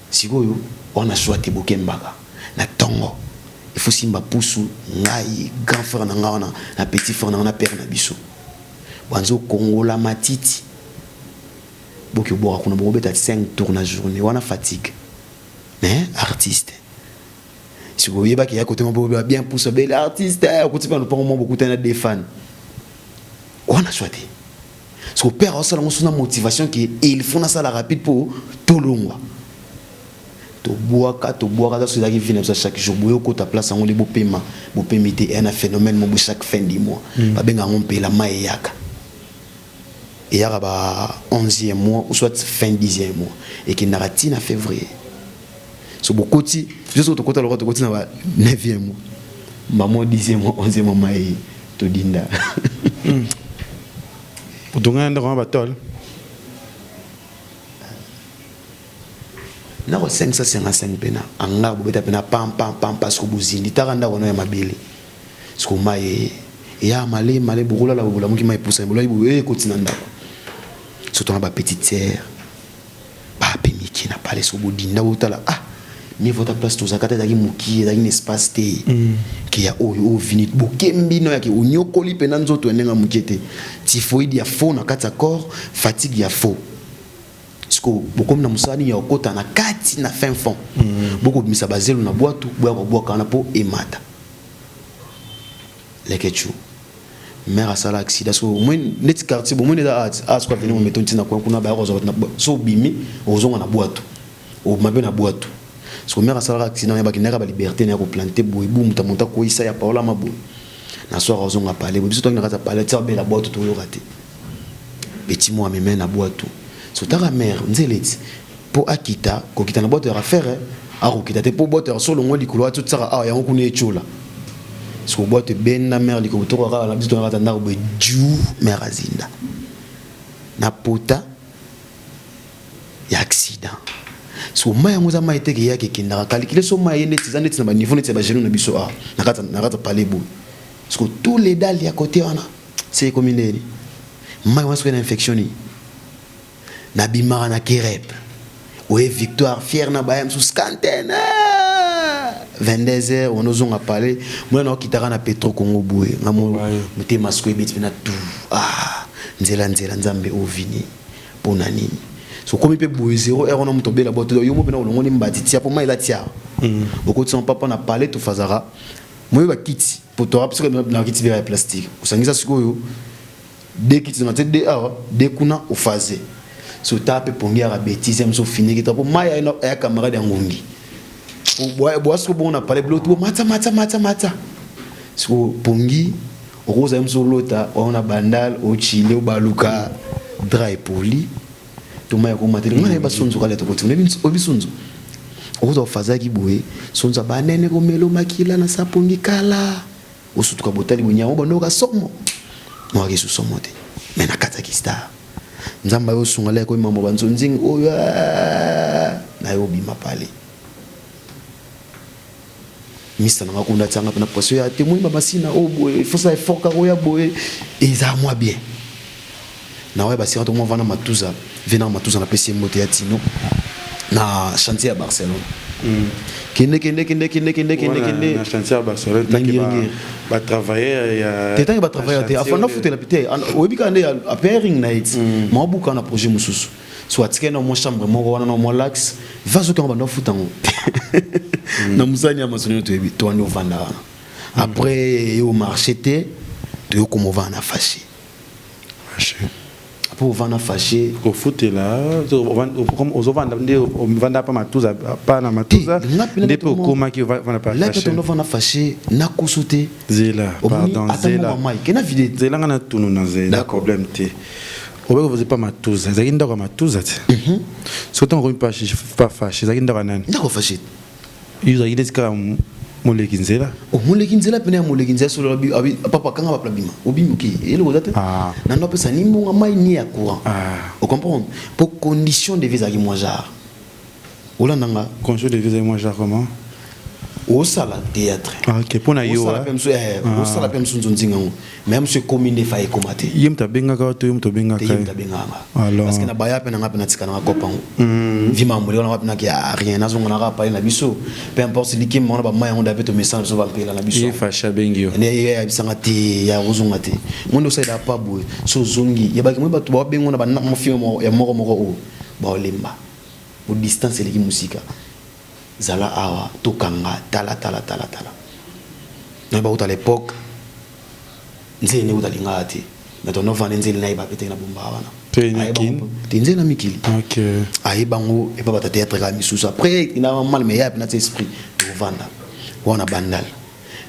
Sikoyo wana choix te, bokembaka na ntongo, il faut simba pusu. Ngai, grand frère na nga wana na petit frère na nga na père na biso, banza okongola matiti, boki obwaka kuna, bokobeta 5 tours na journée wana, fatigue. Mais artiste sikoyo oyebaki ya kote moko bien pousse bele artiste, okoti mpe na lopango moko, bokutani na des fans wana, choix te. Siko père aosala yango so na motivation ke il faut nasala rapide mpo tolongwa, tobwaka, tobwaka. Ata so ezalaki vie na biso chaque jour boye, okota place yango nde bopema, bopemi te. Eya na phénomène moko chaque fin du mois, babenga yango mpela. Mai eyaka, eyaka ba 11e mois ou soit fin 10e mois, ekendaka ntina février. So bokoti biso, soki tokota lokola tokoti na ba 9e mois, bamo 10e mois, 11e mois, mai todinda. Otonga ndako wana batole? Ndako 555 mpena hangar, bobeta mpena pam pam pam, parce que bozindi taka ndako no ya mabele. Siko mai eya male male, bokolala, bolamuki mai epusani, bolali boye, ekoti na ndako. So tona bapetite sœur bape mike na pale, so bodinda, botala, ah, mieux vaut ta place tozalaka te, ezalaki mokie, ezalaki na espace te ke ya oyo oyo vini bokembi no yake onyokoli mpena nzoto ya ndenge ya mokie te. Typhoïde ya faux na kati ya corps, fatigue ya faux. Sikoyo bokomi na mosala nini ya kokota na kati na fin fond, bokobimisa bazelo na bwatu, boya kobwaka wana mpo emata. Lekechu mère asala accident, so omoi neti quartier bomoi eza art art siko avenir mometo ntina kuna kuna baya kozwa bato na so obimi ozonga na bwatu, obima mpe na bwatu. Siko mère asalaka accident ya bakendaka baliberté na ya koplante boye bu moto moto akweyisa ya paola maboye na soir azonga pale boye, biso toangi na kati ya pale tia obela bwatu toyoka te. Petit moko amema ye na bwatu, so taka mère nzela eti mpo akita kokita na bwato ya rafere akokita te mpo bwato ya solo ngo likolo ati otisaka awa yango kuna etiola. Siko bwato ebenda mère likolo, tokoka kaka na biso tokaka kata ndako boye ju mère azinda na pota ya accident. Siko mai yango eza mai te ke eyaka ekendaka kalikile, so mai ye neti eza neti na baniveau neti ya bagenou na biso awa na kati ya palais boye. Siko tous les dalles ya kote wana se ekomi ndeni mai wana soki na infection nini nabimaka na kerep oye victoire fière na baya mosusu cantene 22 heures wana ozonga palais mwana na okitaka na petro congo boye nga motema sikoyo ebeti mpe na tout ah nzela nzela nzambe ovini mpo na nini so okomi mpe boye 0 heure wana moto obela boto yo mo mpe na olongoli mbati tia mpo mai eza tia okotisa papa na palais tofazaka moyo bakiti po toa soki na kiti ya plastique osangisa sikoyo de kiti na te de awa de kuna ofaze so ta mpe pongi yaka betise moso ofiniki ta mpo mai aya camarade ya ngungi boa siko bongo na palais biloko to mata mata mata mata siko pongi okozala moso olota wana bandal ochile obaluka dra epoli to mai akomateli ngai nayeba sonzo kala tokoti oyebi sonzo okozwa ofazaki boye sonzo banene komelo makila na sapongi kala osutuka botali bonyango bandoka somo mokaki esu somo te me na kati ya kistar nzambe ayo osunga la ekomi mambo banzonzingi oyo nayo obima pale mista nanga kuna atianga mpe na pression ya témoin bamasina oyo boye il faut ça effort kaka oya boye eza mwa bien na oya basira to mwa vana matuza vena matuza napesi ye mbote ya tino na chantier ya Barcelone. Kende kende kende kende kende kende kende na chantier ya Barcelone na ngiri ba travailleur ya te tangi ba travailleur te afanda futela pite oyebi kaka nde apairing na ye ti maobuka na projet mosusu so atikali na mwa chambre moko wana na mwa lax va soki yango banda ofuta yango na mosani ya masolo toyebi towandi ovanda wana après yo marché te toyokoma ovanda na faché après ovanda fâché kofutela ozovanda nde ovanda pa matuza pa na matuza nde mpe okomaki ovanda pa fâché ovanda fâché nakoso te zela pardon zela mai kena vide zela nga na tunu na zela problème te obaki ovoze pa matuza ezalaki ndako ya matuza te soki ntango okomi pa fâché ezalaki ndako ya nani ndako fâché yo ozalaki neti kaka moleki nzela moleki nzela pene ya moleki nzela solo abi papa kanga bapla bima obimi oke eloko eza te nando apesa ni mbongo mai ni ya courant ocomprendre po condition de vie ezalaki mwa genre olanda nga condition de vie ezalaki mwa genre comment osala théâtre ok mpona yo osala mpe mosu nzonzinga yango mais mosu ekomi nde fa ekoma te ye moto abengaka to ye moto abengaka ye moto abengaka parce que na baya mpe na nga mpe natika nanga kopa yango vi mambo wana wapi naki ya rien nazonga naka pale na biso peu importe likemba wana bamai yango dape tomesana biso bampela na biso ye fasha abengi yo nde ye ayebisanga te ya kozonga te mo nde osalela pa boye so ozongi yebaki moi bato bawabengo na bamafilme ya moko moko oyo baolemba bo distance eleki mosika zala awa tokanga tala tala tala tala nayeba kuta l'époque nzele nde kuta alingaka te mais tono vanda nzele nayeba pe te na bombaka wana te nzele na mikili ayeba yango epa bato théâtre kaka misusu après ina mal mais ya pe na ti esprit tovanda wana bandal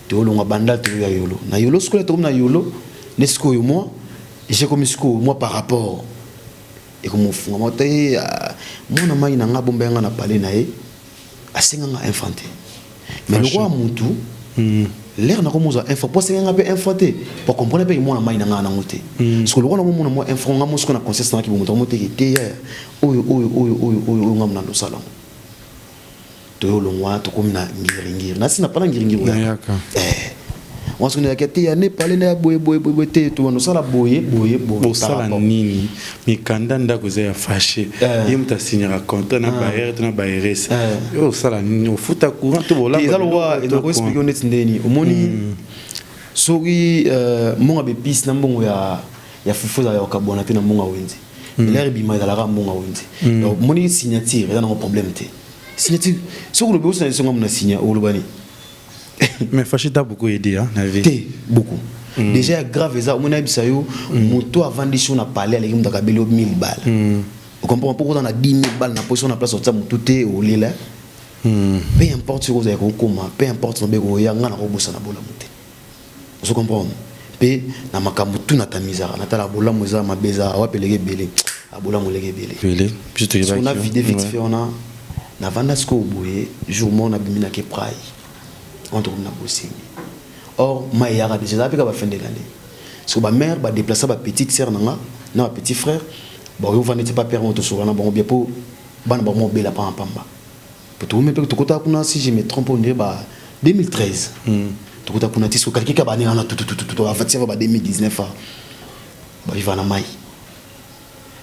toolongwa bandal toyoya yolo na yolo sikoyo tokomi na yolo nde sikoyo moi j'ai komi sikoyo moi par rapport ekomofungama te mwana mai na nga abomba yanga na palais na ye asenga nga infant te mais lokola mutu l'heure nakomozwa info po asenga nga mpe info te po comprendre mpe mwana mai na nga nango te parce que lokola nakomona mwa info nga mosiko na conscience nangaki bomoto amoteke te yaya oyo oyo oyo oyo oyo oyo nga mona ndosala yango toyolongwa tokomi na ngiringiri nasi na pala ngiringiri nayaka wana soki nayaki te ya ne pale na ya boye boye boye te to nosala boye boye boye bosala nini mikanda ndako eza ya fashe ye moto asignaka contrat na bailleur to na bailleresse yo osala nini ofuta courant to bolamba eza lokola nako expliquer neti ndeni omoni soki mbongo ya bepise na mbongo ya fufu ezala ya kokabwana te na mbongo ya wenze. Elere ebima ezalaka mbongo ya wenze. Donc moni signature eza nango problème te. Signature soki olobi osina songa mona signa oloba nini? Mais Fashi t'a beaucoup aidé hein, na vie. Te beaucoup. Déjà ya grave eza omoni ayebisa yo moto avandisi yo na palais aleki moto akabeli yo 1000 balles. Ocomprend mpo oza na 10 000 balles na poso na place otia motu te olela. Peu importe soki ozali kokoma, peu importe mabe koya nga nakobosana bolamu te. Ozo comprendre? Mpe na makambo tu natamisaka natala bolamu eza mabe eza wapi eleki ebele abolamu eleki ebele. Ebele. Biso toyebaki Soki na yo. vide vite Ouais. fait wana navanda sikoyo boye jour moko nabimi nake prai wana tokomi na bosengi or mai eyaka déjà ezala mpe ka ba fin de l'année siko bamare badeplaça ba petite sœur na nga na ba petit frère baoyovanda eti pa père moko tosokola na bango bien mpo bana bango obela pamba pamba. Tokomi mpe tokota kuna si je me trompe on dirait ba 2013. Tokota kuna ti soki kaka bani wana tutututu avatia ba 2019 a baviva na mai.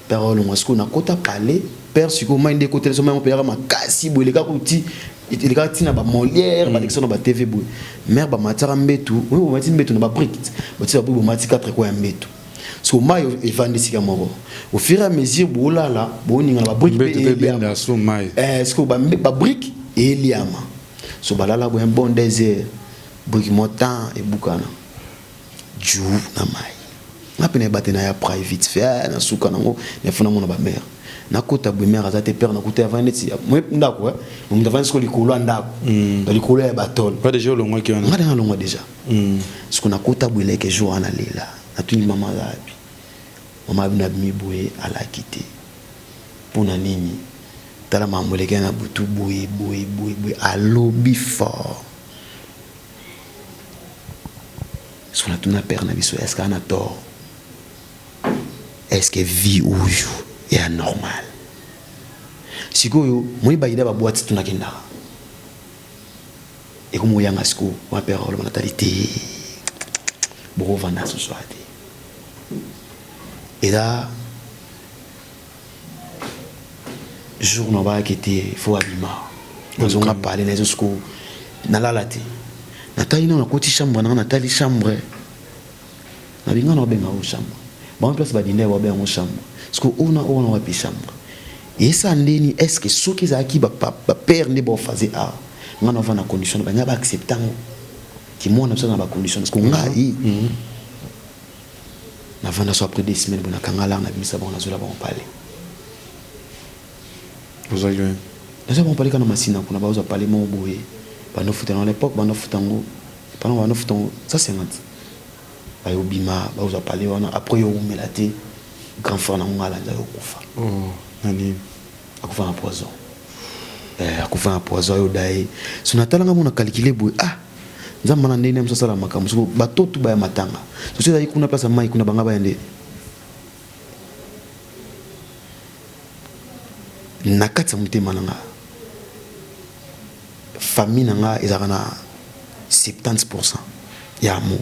Père olongwa sikoyo nakota palais père sikoyo mai nde ekotela so mai yango mpe yaka makasi boye elekaka kuti elekaka ntina ba Molière balekisa na ba TV boye. Mère bamatiaka mbetu oyo bamati mbetu na ba brique batie ba brique bomati 4 coins ya mbetu. So mai evandi esika moko au fur et à mesure bolala boningana ba brique Mbetu mpe ebenda so mai. Sikoyo ba brique eliama so balala boye un bon 2 heures brique mo temps ebukana ju na mai nga mpe nayeba te naya prai vite fait na suka nango nafuna mona ba mère nakota boye mère aza te père nakuta avandi neti moye ndako moto avandi sikoyo likolo ya ndako na likolo ya batole. Pas déjà olongwaki wana. Nga nde nalongwa déjà. Sikoyo nakota boye leke jour wana lela natuni mama aza wapi. Mama abino abimi boye alaki te mpona nini tala makambo elekaki na butu boye boye boye boye alobi fort. Sikoyo natuna père na biso est-ce que aza na tort, est-ce que vie oyo eya normal? Sikoyo moi bayida babwati tunakendaka ekomi oyanga sikoyo wa père oloba natali te bokovanda susu te eza jour na bayaki te fo abima nazonga pale na ezo sikoyo nalala te natali nano nakoti chambre nanga natali chambre nabinga na obenga o chambre bango place badinda babenga yango chambre sikoyo ona ona wapi chambre esa ndeni est ce que soki ezalaki bapère nde baofaze awa nga na ovanda na condition na bango baaccepte yango ki mwana biso na bacondition parce que ngai navanda so après 2 semaines bo nakanga lar nabimisa bango nazwela bango pale. Ozwaki wapi? Nazwa bango pale kaka na Masina kuna bazwa pale moko boye bandofuta yango à l'époque bandofuta yango pendant bandofuta yango 150 bayobima bazwa pale wana après yo owumela te grand frère nango nga alandi ayokufa. Oh, nani? Akufa na poison. Akufa na poison ayoda ye so natalanga mona calcule boye ah nzambe na ndenge mosu asala makambo soko bato tu baya matanga soso ezalaki kuna place ya mai kuna banga baya nde na kati ya motema na nga famille na nga ezalaka na 70% ya amour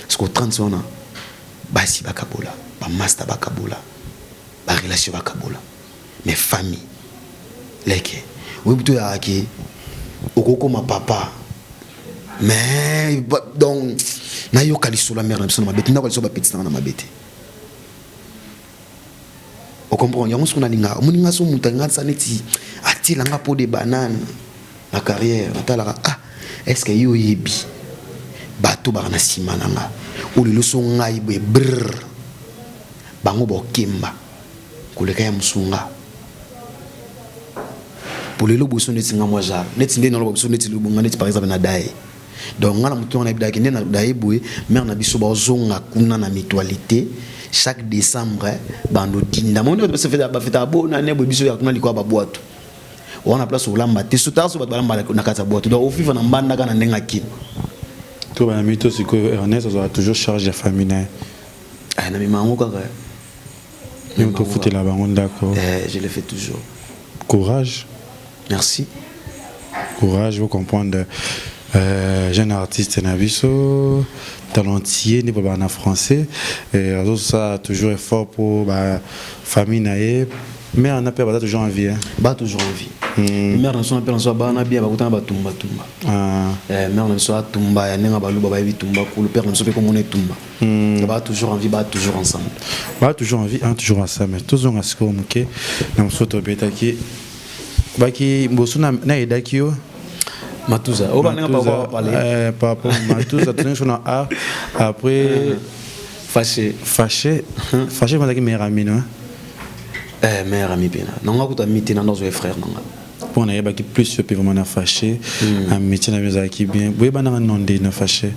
siko 30 wana basi bakabola bamaster bakabola barelation bakabola mais famille leke oyebi to oyakaki okokoma papa mais donc nayoka lisolo ya mare na biso na mabe te ndako lisolo bapetisi nanga na mabe te ocomprendre yango soki nalinga omoni nga so moto alinga sa neti atielanga po de banane na carrière natalaka ah est ce que yo oyebi bato baka na nsima na nga oyo lelo so ngai boye brr bango bokemba koleka ya mosunga po lelo boso neti nga mwa genre neti nde naloba biso neti lobonga neti par exemple na daye donc nga na motu wana nayebidaki nde na daye boye mare na biso bazonga kuna na mutualité chaque décembre bando dinda moni bafetaka bonane boye biso ya kuna likolo ya babwato wana place olamba te so tala so bato balamba na kati ya bwato donc ofifa na mbandaka na ndenge akini. To bana mito sikoyo Ernest azwaka toujours charge ya famille na ye. Ah, na mema yango kaka. Yo tofutela bango ndako. Je le fais toujours. Courage. Merci. Courage, vous comprendre jeune artiste na biso talentier nde balobaka na français azosala toujours effort pour ba famille na ye mare na mpe baza toujours en vie, hein? Ba toujours en vie. Mère na biso na père na biso abana bien, bakutana batumbatumba. Mère na biso atumba ya ndenge baluba bayebi tumba kulu, père na biso mpe komona etumba. Baa toujours en vie, baa toujours ensemble. Baa toujours en vie, hein, toujours ensemble. Tozonga sikoyo moke na mosusu tobetaki baki boso nayedaki yo. Matuza oyo bandenge papa parler. Par rapport Matuza, tozongi so na A après. Fâché. Fâché, fâché bazalaki meilleur ami, no? Eh, meilleur ami mpena nanga kuta mi te, nanda ozwa frère nanga. Mpo nayebaki plus yo mpe vraiment na fâché, amitié na bino ezalaki bien. Boyebananga no nde na fâché?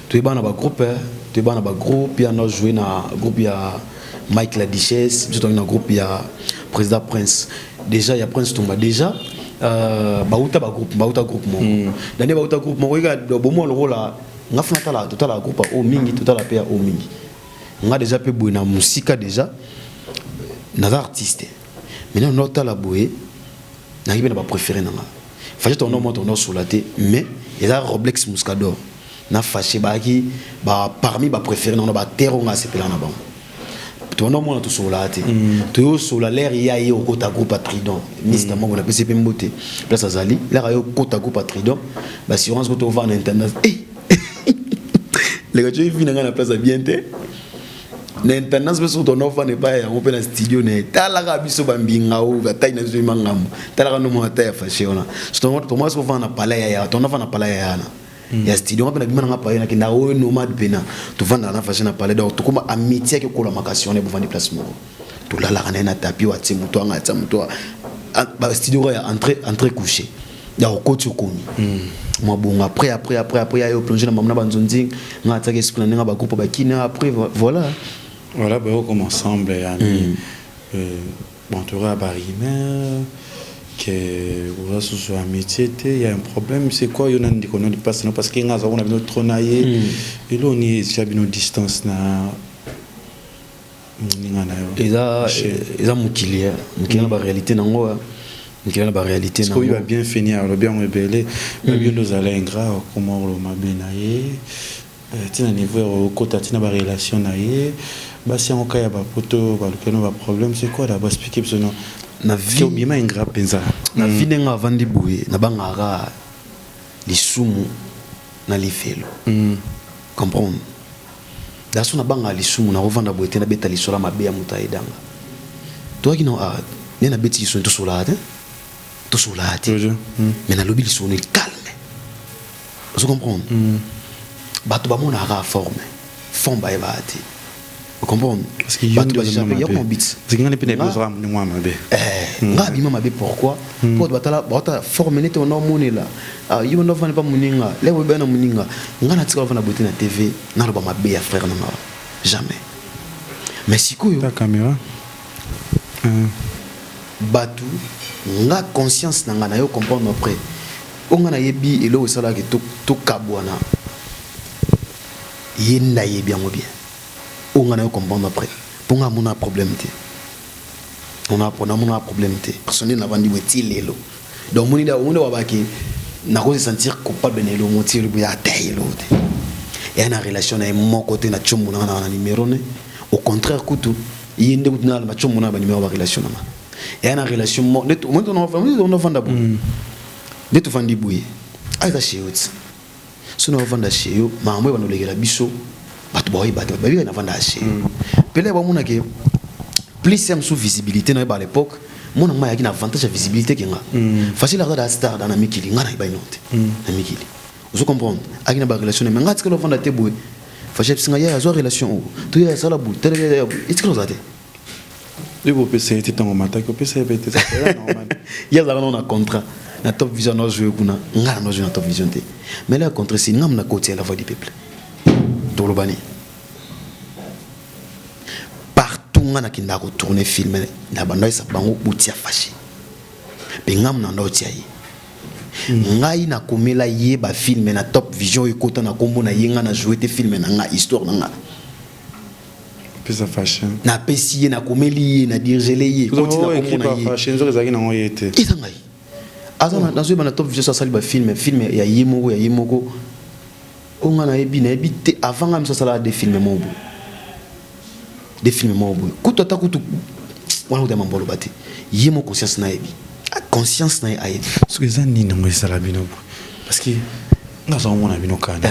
Toyeba na bagroupe, toyeba na bagroupe ya na joué na groupe ya Mike la Duchesse, biso toangi na groupe ya président Prince déjà, ya Prince Tumba déjà. Bauta bagroupe, bauta groupe moko dande, bauta groupe moko eka bomwa lokola nga funa tala, totala groupe ya o mingi, totala mpe ya o mingi. Nga déjà mpe boye na mosika déjà naza artiste. Maintenant notala boye, nayebi na bapréféré na nga Fâché. Tondo mwa tondo osola te, mais eza Roblex Muscador na Fâché bayaki ba parmi bapréféré nanga, batere oyo nga asepela na bango. Tondo mona tosololaka te, toyosola lere ya ye okota groupe ya Tridon. Mista moko napesi mpe mbote place azali. Lere aye okota groupe ya Tridon, baassurance ko tovanda na intendance leka tio evi na ngai na place ya bien te na intendance mpe soki tonofanda epai yango mpe na studio na ye. Talaka biso bambinga oyo batai na biso ema ngambo, talaka nomo ata ya Fâché wana. Tomona soki ofanda na palais ya ya, tonofanda na palais ya yana ya studio nga mpe nabima nanga palais, nakenda oyo nomade mpena tovandaka na Fâché na palais. Donc tokoma amitié yaki ekola makasi wana, ebovandi place moko, tolalaka na ye na tapis oyo atie moto anga, atia moto bastudio kaka ya entrée, entrée couché ya okoti okomi mwa bongo. Après après après après ya yo plongé na mama na banzonzi, nga atiaki esprit na ndenge bagroupe bakina. Après voilà. Voilà, bah, comme ensemble ya mm. Bon, tu auras barrière que oza susu amitié te, il y a un problème, c'est quoi? Yo na ndeko no lipasi no, parce que nga azalaka na bino trop na ye, eloko nini etia bino distance na moninga na yo? Eza mokili, mokili na baréalité nango, mokili na baréalité. Nango bien fini, alobi yango ebele, babi ndo ozala ingrat, okoma oloba mabe na ye ntina niveau ya okota ntina barelation na ye, basi yango kaka ya bapoto balukeno baproblème, c'est quoi d'abord? Explique biso no. Na vie obima ingrat mpenza. Na vie ndenge avandi boye, nabangaka lisumu na lifelo, comprendre daso. Nabangaka lisumu, nakovanda boye te nabeta lisolo mabe ya moto ayedanga. Toyaki na nde nabeti lisolo, tosolaka te, tosolaka te, mais nalobi lisolo calme, ozo comprendre. Bato bamonaka forme, forme bayebaka te, comprendre. Bato mpe mwa mabe. Nga abima mabe, pourquoi? Po batala, baota forme nete wana omonela yo banda ofanda pa moninga leko oyeba na moninga. Nga natikala ofanda boye te na TV, naloba mabe ya frère na nga, jamais. Mais sikoyo caméra. Bato nga conscience na nga na yo comprendre. Après oyo nga nayebi eloko esalaki tokabwana, ye nde ayebi yango bien. Oyo nga na yo comprendre après, mpo nga amona problème te, namona problème te personnel. Navandi boye ti lelo, donc omoni, omoni wabaki nakoki sentir coupable na elongo ti eloko ya ata eloko te eya na relation na ye moko te na tiombo nanga na numéro ne. Au contraire, kutu ye nde kutu na batiombo na banumero barelation nanga eya na relation. Omoni, boye nde tovandi boye, eza chez yo ti so na ovanda chez yo, makambo oyo bandolekela biso bato baoyeba te, bato babika navanda chez yo pele bamonake plus ya mosusu visibilité na ye. Ba à l'époque mona nga ayaki na avantage ya visibilité ke nga facile aza da star da na mikili, nga nayeba ino te na mikili, ozo comprendre. Ayaki na barelation na me nga atikala ovanda te boye. Facile abisinga ya azwa relation oyo to ya asala boye, tala ya boye, etikala ozala te. Yo opesa ye te, ntango mataki opesa ye pe te, normal. Ye azalaka nano na contrat na Top Vision, na joué kuna, nga na joué na Top Vision te. Mais là contrat si ngam na koti ya La Voix du Peuple, toloba nini? Partout nga nakendaka kotourne film na bando, ayesa bango botia Fâché mpe ngam na ndo otia ye. Ngai nakomela ye bafilme na Top Vision oyo ekota na nkombo na ye, nga na joue te filme na nga, histoire na nga. Opesa Fâché. Napesi ye, nakomeli ye, na dirigele ye, koti na nkombo na ye. Fâché nzoka ezalaki nango ye te. Eza ngai aza nazoyeba na Top Vision so asali bafilme, filme ya ye moko, ya ye moko oyo nga nayebi, nayebi te. Avant nga miso asalaka de filme moko boye, de filme moko boye, kutu ata kutu wana kutu ya mambo aloba te, ye mo conscience nayebi. Conscience na ye ayebi. Soki eza nini yango esala bino boye? Parce que nga azomona bino kana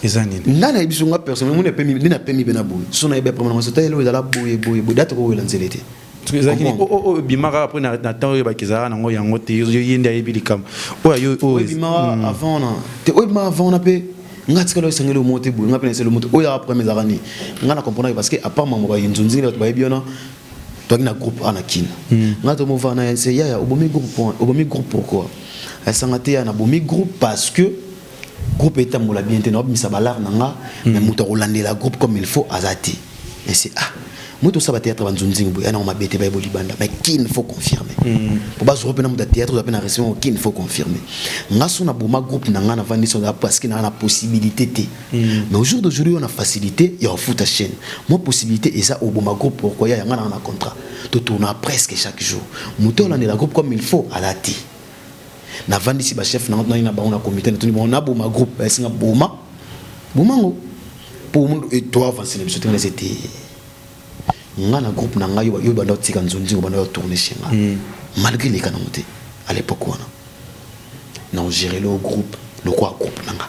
eza nini? Nga nayebi so, nga personnellement moni apemi nde napemi mpe na boye so, nayebi après nango so, eloko ezala boye boye boye, date kowela nzela te. Soki ezalaki nini? Oyo ebimaka après na temps oyo oyebaki ezalaka nango yango te, ye nde ayebi likambo oyo ayo. Oyo ebimaka avant na te, oyo ebimaka avant na mpe nga tikala oyo esengeli omo te boye, nga mpe na esengeli omo te. Oyo après ezalaka nini, nga na comprendre, parce que à part mambo bayinzunzi, bato bayebi wana toaki na groupe a na kina. Nga tomovana na ye, yaya, obomi groupe point, obomi groupe pourquoi? Esanga te, ya nabomi groupe parce que groupe etambola bien te, naobimisa balare na nga, mais moto akolandela groupe comme il faut aza te. Mais c'est, ah, moi tosala bathéâtre banzunzingi boye, yanango mabe te, bayebo libanda, mais kin faut confirmer po bazwa mpe na moto ya théâtre, oza mpe na respect, kin faut confirmer. Nga so naboma groupe na nga, navandi so parce que naa na possibilité te, mais au jour d'aujourd'hui oyo na facilité ya kofuta chaîne, moi possibilité eza. Oboma groupe pourquoi? Ya nga nanga na contrat, totourna presque chaque jour, moto olandela groupe comme il faut aza te. Navandisi bachef nanga, tunani na bango na comité, natuni bango: naboma groupe? Baesinga boma, bomango po to avance na biso te. Nga ete nga na groupe na ngai yo banda otika nzonzingo, banda otourne chez nga, malgré leka nango te à l'époque wana, na ogérer le groupe lokola groupe na nga.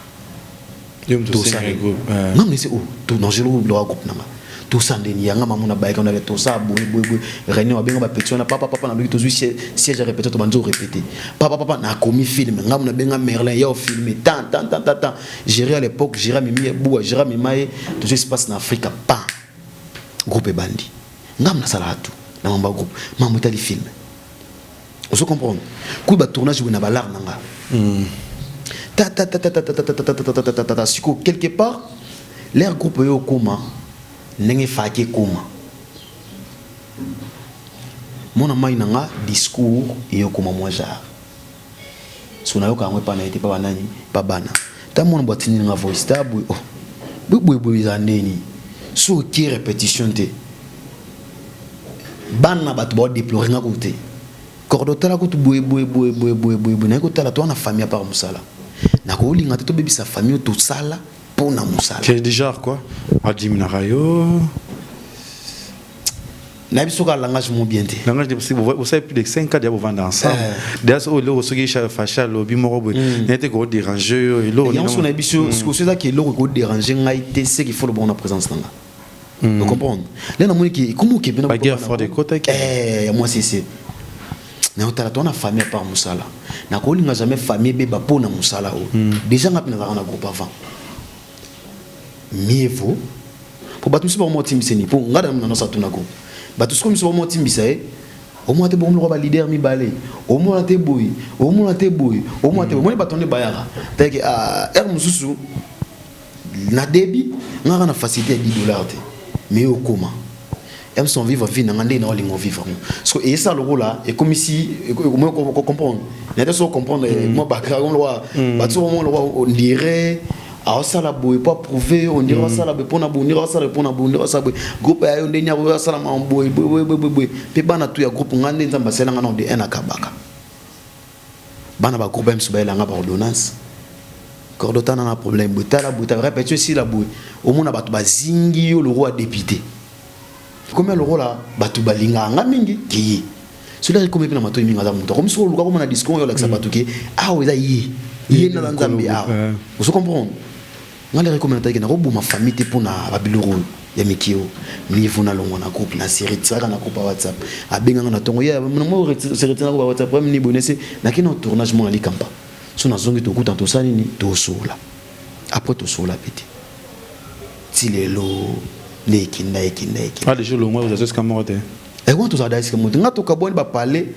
Yo moto osengaki groupe. Nga mnese o na gérer lokola groupe na nga, tosala ndeni yanga mamo na bayeka na tosala boye boye boye, réunion abenga bapeti wana, papa papa, naloki tozwi siège ya répétition, tobandi orépété, papa papa, nakomi film, nga mo nabenga Merlin ya ofilme tant tant tant tant tant, gérer à l'époque, gérer mimi buwa, gérer mima ye, tozwi espace na Afrika pan, groupe ebandi. Nga mo nasalaka tout na mambo ya groupe, mambo etali film, ozo comprendre, kuyi batournage boye na balare na nga, ta ta ta ta ta ta ta ta ta ta ta ta ta ta ta. Sikoyo quelque part l'air groupe oyo okóma ndenge efaki ekóma, mona mai na nga discours eyokoma mwa genre so, nayoka yango epa na ye te, pa banani, pa bana ta mwana bo atindi nga voice ta boye, oh, boye boye boye, eza ndeni so okie répétition te, bana bato baodeplore nga kutu te, kordo tala kutu boye boye boye boye boye boye boye, naye kotala to wana famille apart mosala, nakolinga te tobebisa famille oyo tosala mpo na mosala. C'est du genre quoi? Adiminaka yo? Nayebi soki alangage mo bien te. Langage de vous savez, plus de 5 ans déjà bovanda ensemble déjà, so eloko soki facha alobi moko boye, naye te koderange yo eloko. Yango so nayebi so sikoyo so ezaki eloko ekoderange ngai te, ce qu'il faut lobongo na présence na nga, ocomprendre nde namoni ke ekomi oke. Baguerre froide ekotaki. Ya mwasi ese nayotala to wana famille apart mosala, nakolinga jamais famille ebeba mpo na mosala oyo. Déjà nga mpe nazalaka na groupe avant, mieux vaut po bato mosusu bakoma otimbisa ni mpo nga na nyonso atuna groupe, bato sikoyo mosusu bakoma otimbisa ye, omona te bongo lokola baleader mibale, omona te boye, omona te boye, omona te boye, omoni bato nde bayaka teke heure mosusu. Na début nga kaka na facilité ya 10 $ te, mais okoma son vivre vie na nga nde na olinga vivre ngo, parce que eyesa lokola ekomisi comprendre na te, so comprendre moi background lokola bato so omona lokola on dirait aosala boye po approuver, on dirait asala boye mpona boye, on dirait asala boye mpona boye, on dirait asala boye groupe ya yo ndeni akoyo asala ma boye boye boye boye boye. Mpe bana tu ya groupe nga nde Nzambe asalanga na de un akabaka bana bagroupe ya miso, bayelanga baordonnance, kordo tana na problème boye, tala boye, tala répétition esila boye, omona bato bazingi yo lokola député, komi lokola bato balingaka nga mingi keye soki ekomi mpe na matoi mingi, aza moto akomi soki oluka komona discours oyo olakisa bato ke awa eza ye, ye nala Nzambe awa, ozo comprendre. Nga lere ekomi nataki nakoboma famille te mpona babiloko oyo ya mike oyo, mieux nalongwa na groupe, na se retiraka na groupe ya WhatsApp. Abenganga na ntongo ye mo se retire na groupe ya WhatsApp, problème ni boye, nese nakei na tournage mona likampa so, nazongi, tokuta, tosala nini, tosola, après tosola pe te ti lelo nde ekenda ekenda ekenda. Ah, déjà longwa, oza esika moko te? Ewana tozala da esika moko te, nga tokabwani bapale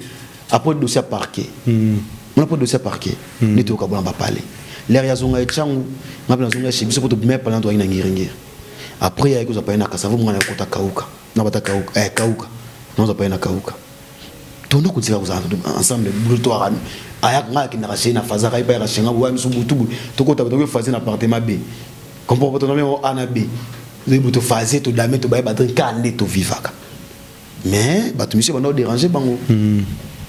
après dossier ya parquet, mona po dossier ya parquet nde tokabwana bapale, lere yazonga etyangu, nga mpe nazonga chez biso po tobima pale, na tokangi na Ngiringiri. Après yayaki kozwa pale na Kasavu, nga na kota Kauka na bata Kauka, Kauka nazwa pale na Kauka, tonda kotika kozala ensemble butu to ayaka, nga akendaka chez na fazaka, ye mpe ayaka chez nga boya miso butu boye, tokota tokoki phase na appartement B, comprendre, tondami A na B, toyebi tophase, todame, tobaye badrink kaka nde tovivaka, mais bato misusu banda odérange bango.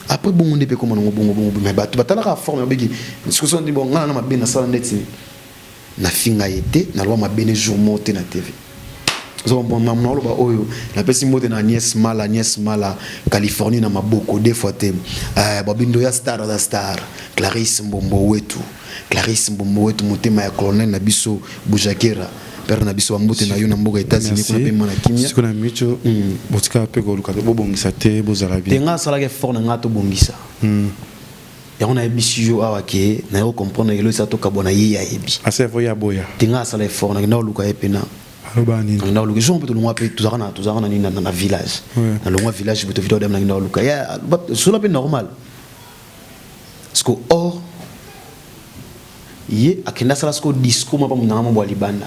Après bongo nde mpe koma nango bongo bongo, mais bato batalaka forme abeki sikoso ndi bon, nga na mabe nasala neti nafinga ye te, naloba mabe ne jour moko te na TV. Ozo comprendre mamu naoloba oyo napesi mbote na Agnès Mala Agnès Mala Californie na maboko deux fois te eh, babindo ya star aza star Clarisse Mbombo wetu Clarisse Mbombo wetu motema ya colonel na biso Bujakera père na biso bambote na yo na mboka États-Unis kuna pe mwana kimia sikoyo na micho mm. botika pe koluka bobongisa te bozala bien te nga asalaki effort na nga tobongisa mm. yango nayebisi yo awa ke naye comprendre elo esa tokabwana ye ayebi asa effort ya boya te nga asala effort nakenda koluka ye pena aloba nini nakenda koluka jour mpe tolongwa mpe tozalaka na tozalaka na nini na village nalongwa village boye tovida odame nakenda koluka ye sola mpe normal parce que or ye akenda asala sikoyo discours mwa mpo nanga mobwa libanda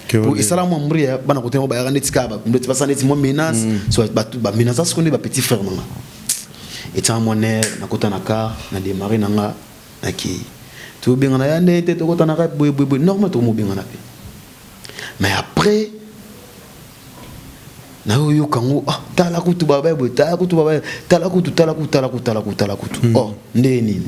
po esala mwa mbri ya bana kote bayaka neti kaka ndeti basala neti mwa menace mm. so bamenace sikoyo nde bapetit frère nanga etiaka mwa nerf nakota na car na démarre na nga nakei tobengana ya nde te tokota na ka boye boye boye normal tokomobengana mpe mais après nayoyoka yango ah, tala kutu baba boye tala kutu baba tala kutu tala kutu tala kutu tala kutu tala kutu mm. oh nde nini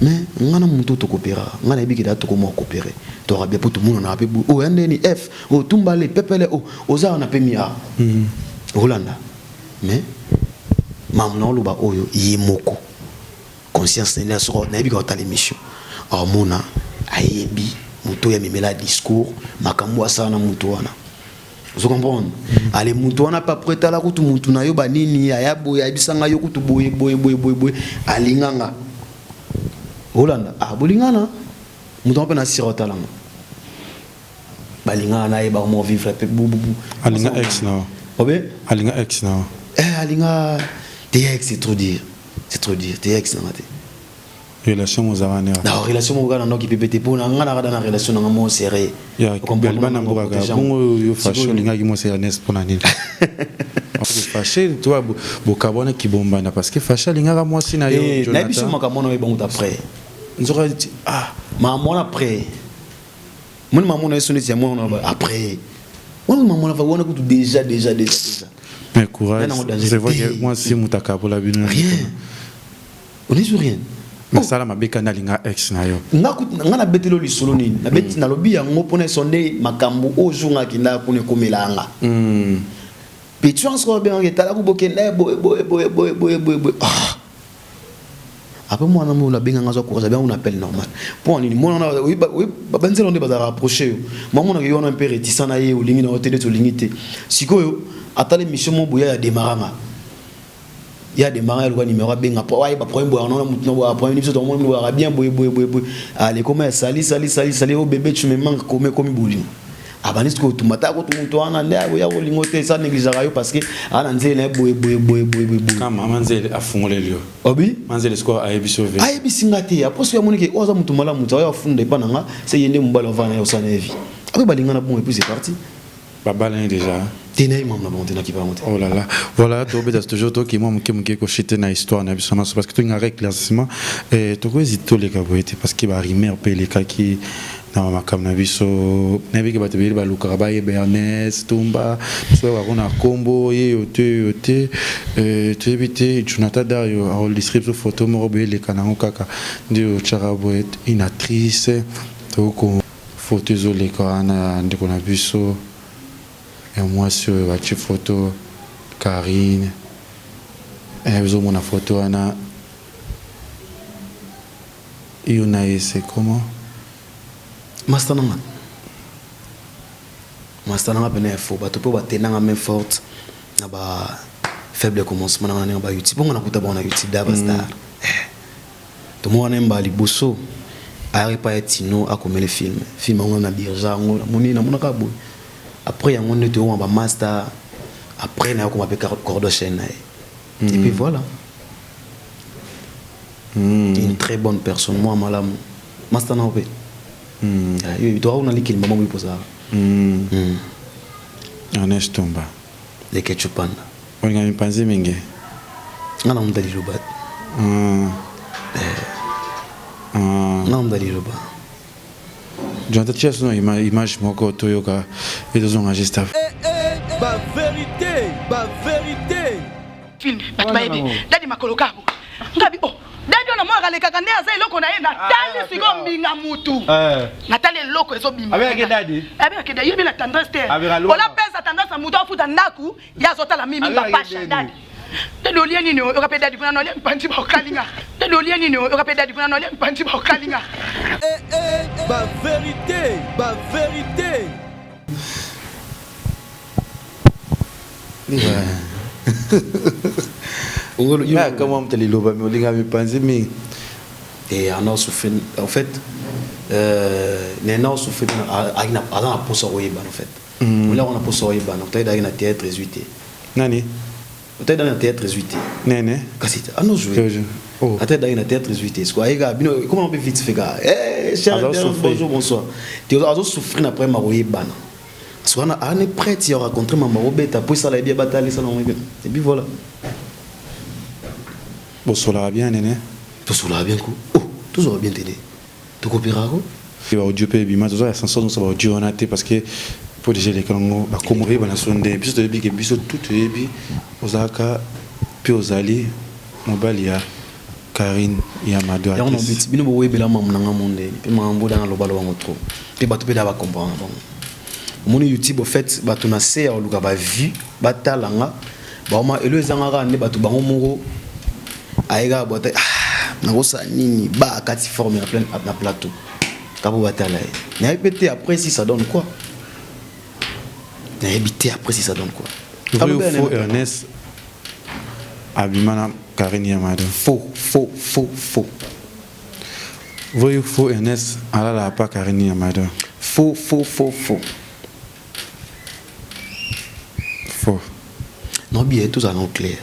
mais nga na moto tokopera nga nayebi ke da tokoma kopere toka bien mpo tomonana mpe boye oyo oh, ya ndeni f oyo oh, tumbale pepele o oh, oza wana mpe mi a mm. olanda mais mamu na oloba oyo ye moko conscience na ye soko nayebi ka otala émission aomona ayebi moto oyo amemela discours makambo asala na moto wana ozo comprendre mm. ale moto wana pa après tala kutu moto na yo banini aya boye ayebisa ngai yo kutu boye boye boye boye boye alinga nga olanda ah bolingana moto wana mpe na sira otalanga balingana na ye bakomo vivre mpe bububu alinga ex na obe alinga ex na eh alinga te ex c'est trop dire c'est trop dire te ex na nga te relation mozalaka nera na relation moko kaka na ndoki pepe te mpo na nga nakada na relation na nga mo serré bana mbokaka bongo yo fache olingaki mwasi Ernest mpo na nini fache to bokabwana kibombana parce que fache alingaka mwasi na yo eh, nayebi so makambo wana oyebango après nzoka ah makambo wana après moni makambo na ye so neti ya mwana wana après wana makambo wana wana kutu déjà déjà déjà déjà mais courage c'est vrai que mwasi moto akabola bino rien On est sur rien. Nasala mabe kanda alinga ex na yo. Nga nga na betelo lisolo nini? Na beti mm. nalobi yango pona sonde makambo oyo jour nga kinda kuna ekomela nga. Mm. Petit en soi bien etala ku bokenda boye boye boye boye boye boye boye. Ah. Après moi na mo na benga nga zo courage bien on appelle normal. Po nini moi na oui oui ba nzela nde bazala rapprocher yo. Moi mona yo na un peu réticent na ye olingi na hôtel to lingi te. Sikoyo atala mission mo boya ya démarranga. ye ademara aluka numero abenga po ayeba problème boyaka naona mutu na boyaka problème biso tomoni boyaka bien boye boye boye boye ale koma ya sali sali sali sali o oh, bébé tu me manques kome ekomi bolingo abandi sikoyo otumba ta kutu moto wana nde akoya kolingo te sa négligeaka yo parce que aa na nzele na ye boye boye boye boye boye boye kama mama nzele afungoleli yo obi mama nzele sikoyo ayebisi yo ayebisi nga te après soki amoni ke oyo aza moto malamu moto aoyo afunda epa na nga se ye nde mobali avanda na ye osala na ye vie après balingana bongo et puis c'est parti Babalani dejà. Te nayebi mamu na bango te nakipa yango te. Oh là là. Voilà, tobeta toujours toki mwa moke moke kochite na histoire na biso nyonso parce que tolingaka éclaircissement eh, tokohésite toleka boye te parce que ba rumeur mpe elekaki na makambo na biso nayebi ke bato ebele balukaka bayeba Ernest Tumba biso bayebaka na nkombo ye yo te yo te eh, toyebi te Jonathan Dario akolistre biso photo moko boye eleka nango kaka nde otyaka boye une actrice toko Photo ezo leka wana ya ndeko na biso ya mwasi oyo batie photo Carine eh ozo mona photo wana yo na ye c'est comment? Masta nanga masta nanga pena ya faux bato po batenanga main forte na ba faible commencement nanga na ndenge ba youtube bongo nakuta bango na youtube da ba star mm. eh. Tomona ye mbala liboso ayaki epai ya Tino akomele film. Film yango na dirigea yango namoni namonaka boye. Après yango nde toyokoma ba masta après naye okoma pe cordo chaîne na ye. Et puis voilà. Une très bonne personne mwa malamu. Masta na yo pe. Yo toka kuna likili mama boye pozala. Ernest Tumba. Leketchou Panda. Olinga mipanzi mingi. Nga na muta liloba. Eh. Nga na muta liloba. Jonathan tia sono image moko toyoka et tozonga juste après. Eh eh ba verite ba verite. Film bato bayebi dadi makolo kabo ngabi oh dadi wana mwana namonaka alekaka nde aza eloko na ye. Natali sikoyo mbinga mutu, natali eloko ezobima. Abengaki dadi? Abengaki dadi, yebi na tendresse te. Abengaka lwana. Olapesa tendresse na mutu afuta ndaku, ye azotala mimi bapasha. Dadi, dadi, olie nini? Oyoka mpe dadi kuna nolie mpanzi baokalinga. Dadi, olie nini? Oyoka mpe dadi kuna nolie mpanzi baokalinga. Eh, eh, ba vérité, ba vérité. Kama moto liloba me olinga mipanzi mingi. Te, ana souffrir en fait, nena osouffrir, aza na posa koyebana en fait. Olako na posa koyebana, otali na théâtre ezwi te. Nani? Otali na théâtre ezwi te. Nene. Kasi ano joué. Oh. Ata daki na théâtre ezwi te, siko ayeka bino comment mpe vite fait kaka, eh cher Azo internaute, souffrir. Bonjour, bonsoir. Te, azo souffrir na problème akoyebana, parce que wana ane prête ya rencontrer mama obeta po esala yebi abatali esala yango et puis voilà. Bosolaka bien, nene? Tosolaka bien ko, oh, tozwaka bien tene, tokopérako. Baaudio mpe ebima, toza ya sanso nyonso, baaudio wana te, parce que po déjà eleka yango, bakoma oyebana so nde biso toyebi ke biso tu toyebi ozalaka mpe ozali mobali ya Karine ya Mado. Yango na biti bino boyebela mamu na nga mo ndeni mpe makambo oyo naloba lobango trop mpe bato mpe da bacomprendre bango. Omoni YouTube au fait, bato na se ya koluka bavue, batala nga baoma elo ezanga kaka nde bato bango moko ayekaka bwata, ah, nakosala nini, ba akati forme na plein na plateau kaka po batala ye. Nayebi mpe te après si ça donne quoi, nayebi te après si ça donne quoi. Vrai ou faux, Ernest abima na Karine ya Mado? Faux, faux, faux, faux. Vrai ou faux, Ernest alalaka pa Karine ya Mado? Faux, faux, faux, faux. Faux. Non, bien tozala nango clair,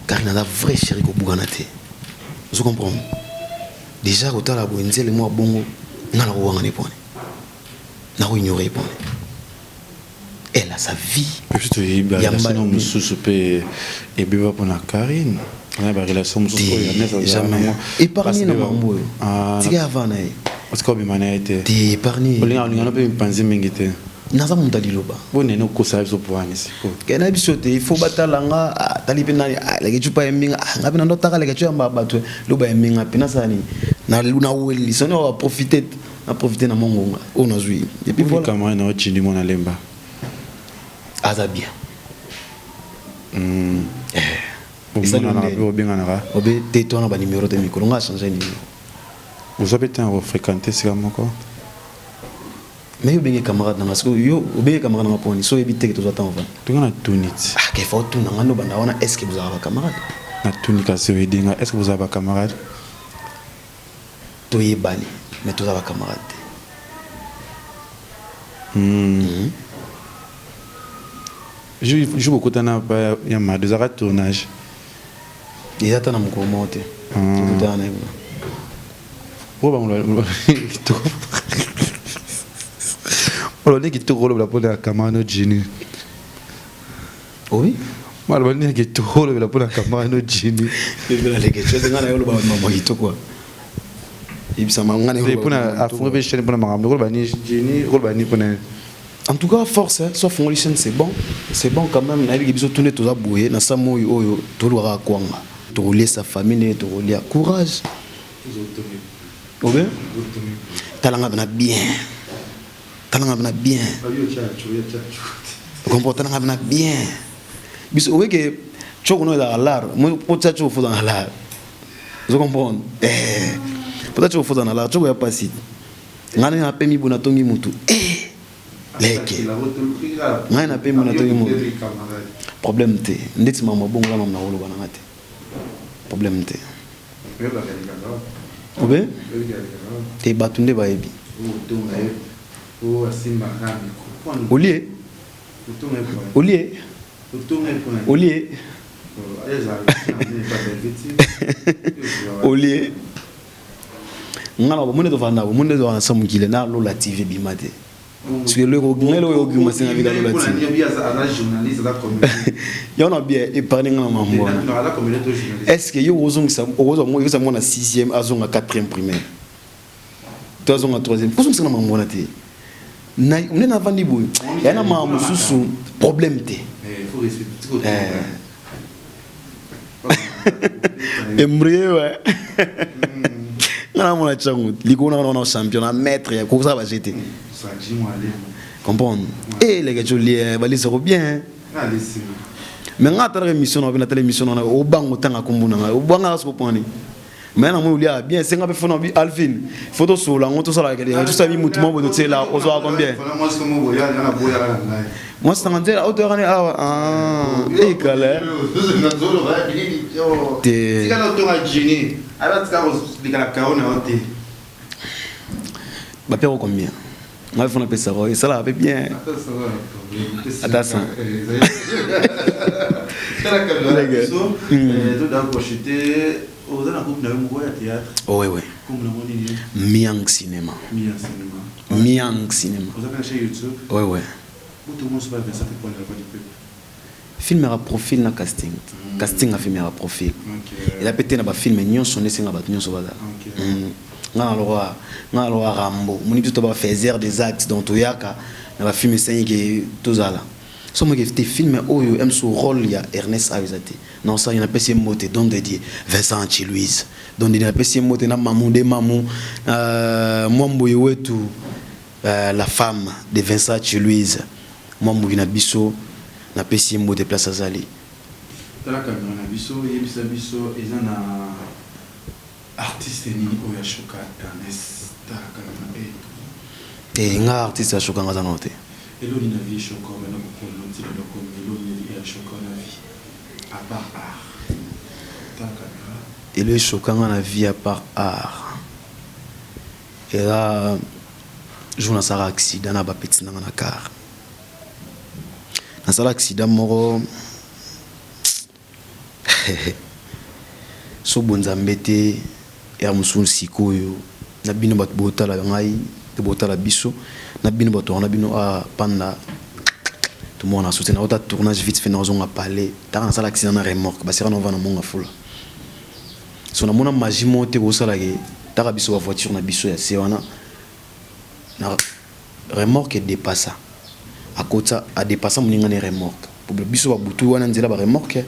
Karine aza vrai chéri, kobukana te, ozo comprendre déjà. Kotala boye nzele mwa bongo, nga nakowangana epone, nakoignore epone, elle a sa vie. Biso toyebi barelation mosusu mpe ebeba mpona Karine na barelation mosusu oyo Ernest azala nango. Épargne na mambo oyo, tika ava na ye. Parce obima na ye te? Te, épargne. Olinga olingana mpe mipanzi mingi te? Naza moto ya liloba. Bonene okosala biso po wani sikoyo? Ke na biso te, il faut batala nga, ah, tali mpe nani, ah, leke cupa yembi nga, ah, nga mpe nando taka leke cu yamba bato loba yembi nga mpe nasala nini, naweleli soni oyo aprofite, naprofite na mongonga oyo nazwi et puis voilà. Camarade na ocindi mwana lemba? Aza bien. Omonanaka mpe, obenganaka? Obe te, to wana banimero te, mikolo nga achange nimero. Ozwa mpe ntango kofréquente esika moko? Mais yo obenge camarade nanga sikoyo, yo obenge camarade nanga mponi so oyebi teke tozwa ntango vana? Tonga na tuni ti. Ah, kefa otuna nga ndo banda wana, est ce que bozalaka bacamarade? Natuni kasi oyedi nga, est ce que bozala bacamarade? Toyebani, mais toza bacamarade te. Jour bokutana pa ya Mado, ezalaka tournage? Eza ata na mokolo moko te tokutana na ye kuna. Po bango olobi kitoko, olobela mpona camarade no Jini. Oui. Maloba nini kitoko olobela mpona camarade no Jini? Nga na yo oloba mama kitoko, yebisama nga na yo. Mpona afungi mpe chaîne, mpona makambo okoloba nini Jini, okoloba nini mpona? En tout cas, force, hein, sauf fongoli chaîne, c'est bon, c'est bon quand même. Nayebi biso tunde toza boye na sa moi oyo tolukaka kwanga, tokolia sa famille ndenge tokolia. Courage obe, talanga bena bien, talanga bena bien, comprend, talanga bena bien. Biso oyeke tshoko no ezalaka lar po tia tshoko foza na lar, ozo comprendre? Eh, po tia tshoko foza na lar, tshoko ya pasi. Ngai ndenge napemi boye, natongi mutu, eh, leke ngai napemi boye, natongi mutu, problème te. Ndeti mama bongo mama, nakoloba nanga te, problème te, obe te, bato nde bayebi. Olie, olie, olie, olie. Nga na bomoni tovanda, bomoni nde tozala na sa mokili na Lola TV ebima te, soki eloko ngai oyo okima senga vika Lola TV yango na bien épargne nga na mambo wana. Est ce que yo ozongisa, okozwa mwana 6e azonga 4e primaire to azonga 3e, kozongisa na mambo wana te. Nde navandi boye, ya na makambo mosusu, problème te. Embrouillé ouais. Nga na mona changu likolo na na champion na maître ya kozala ba GT. Comprendre? Eh les gars tu balisa ko bien. Mais nga tala émission na bina tala émission na obango tanga kombo na nga obanga siko poni. Mais na moni olia bien senga pe fona bi Alvin. Faut to sola ngo to sala kele. To sala mutu mo boto tsela ozwa combien? Mwasi nanga nzela oto yakani awa ah ekala. Te. Tika na otonga genie. Ala tika ko likala kao na yo te. Bapeko combien? Ngai fona pesa ko esala pe bien. Ata 100. Tala kamera biso. To da ko chuter. Oza na groupe na yo moko ya théâtre. Oh ouais ouais. Comme na moni nini? Miang Cinéma. Miang Cinéma. Miang Cinéma. Oza na chaîne YouTube? Ouais ouais. Buto mo soba Vincent te pointe la voix du peuple. Film ya profil na casting. Casting ya film ya profil. Okay. Eza pe te na ba film nyonso nde senga bato nyonso bazala. Okay. Nga na lokola nga na lokola Rambo. Moni biso to ba faiseur des actes donc toyaka na ba film esengi ke tozala. So moke te film oyo aime so rôle ya Ernest ayo eza te. Na osali na pesi mbote don de Dieu Vincent Chiluise. Don de Dieu na pesi mbote na mamu de mamu mwamboyi wetu la femme de Vincent Chiluise. Mwamboyi na biso na pesi mbote place azali. Tala camera na biso yebisa biso eza na artiste nini oyo ashoka Ernest tala camera e. Te nga artiste ashoka nga za te. Eloni na vie eshoka banda kokolo ti lelo komi eloni na vie ashoka na vie à part art. Tala camera. Elo eshoka nga na vie à part art. Eza jour nasala accident na ba petit nanga na car. Nasala accident moko so bonzambe te ya mosusu sikoyo na bino bato botala ngai te botala biso na bino bato wana bino a panda tomona soutien na ota tournage vite fait na ozonga palais taka nasala accident na remorque basira na ovana monga fula so namona magie moko te kosalaka taka biso ba voiture na biso ya se wana na remorque edepasa akota adepasa moninga na remorque biso babutu wana nzela ba remorque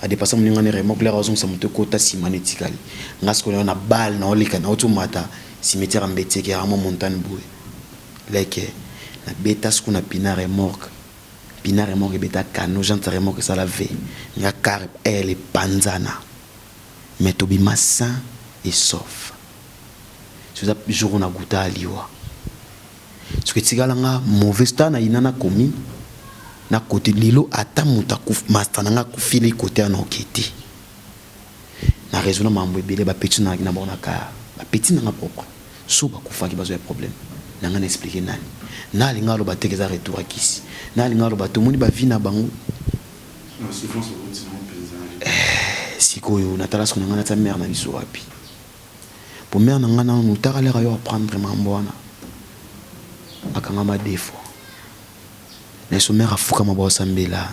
adepasa moninga na remorque lera azongisa moto ekota nsima na etikali nga sikoyo na bale na oleka na otomata cimetière ya Mbetieke ya mwa montagne boye leke nabeta siko na pina remorque pina remorque ebeta kano jante remorque esala v nga car ele epanzana mais tobima sain et sauf soza jour na guta aliwa soki etikala nga mauvais ta na ina nakomi na kote lelo ata moto master na nga akufili kote wana oke te na raison na mambo ebele bapeti na na bango na car bapeti nanga propre so bakufaki bazwa ya problème na nga na expliquer nani na alinga aloba teke eza retour akisi na alinga aloba te omoni bavi na bango sikoyo natala siko na nga natia mare na biso wapi po mare na nga nanu taka leka yo apprendre mambo wana akangama deux fois na so mare afukama baosambela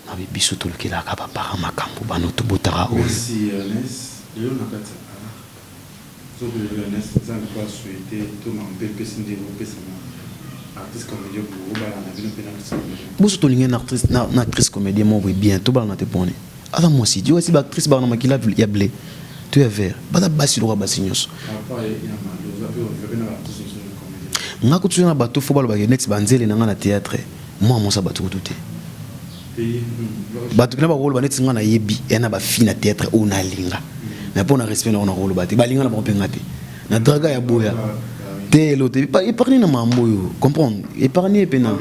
nabi biso tolukelaka baparent makambo bano tobotaka oyo. Merci Ernest lelo na kati ya art soki lelo Ernest nzambe pe asouhaite to mpe epesi ndenge opesa na artiste comédien obala na bino mpe na artiste comédien boso tolingi na actrice na actrice comédien moko boye bien tobalana te pone aza mwasi ti osi baactrice baka na makila ya blé to ya vert baza basi lokola basi nyonso nga kutu na bato fo balobaka neti banzele na nga na théâtre mwa mosa bato kutu te bato mpena bakoloba neti nga nayebi ya na bafille na théâtre oyo nalinga mais mpo na respect nango nakoloba te balinga na bango mpe nga te na draga ya boya te elo te épargne na mambo oyo comprendre épargne mpe na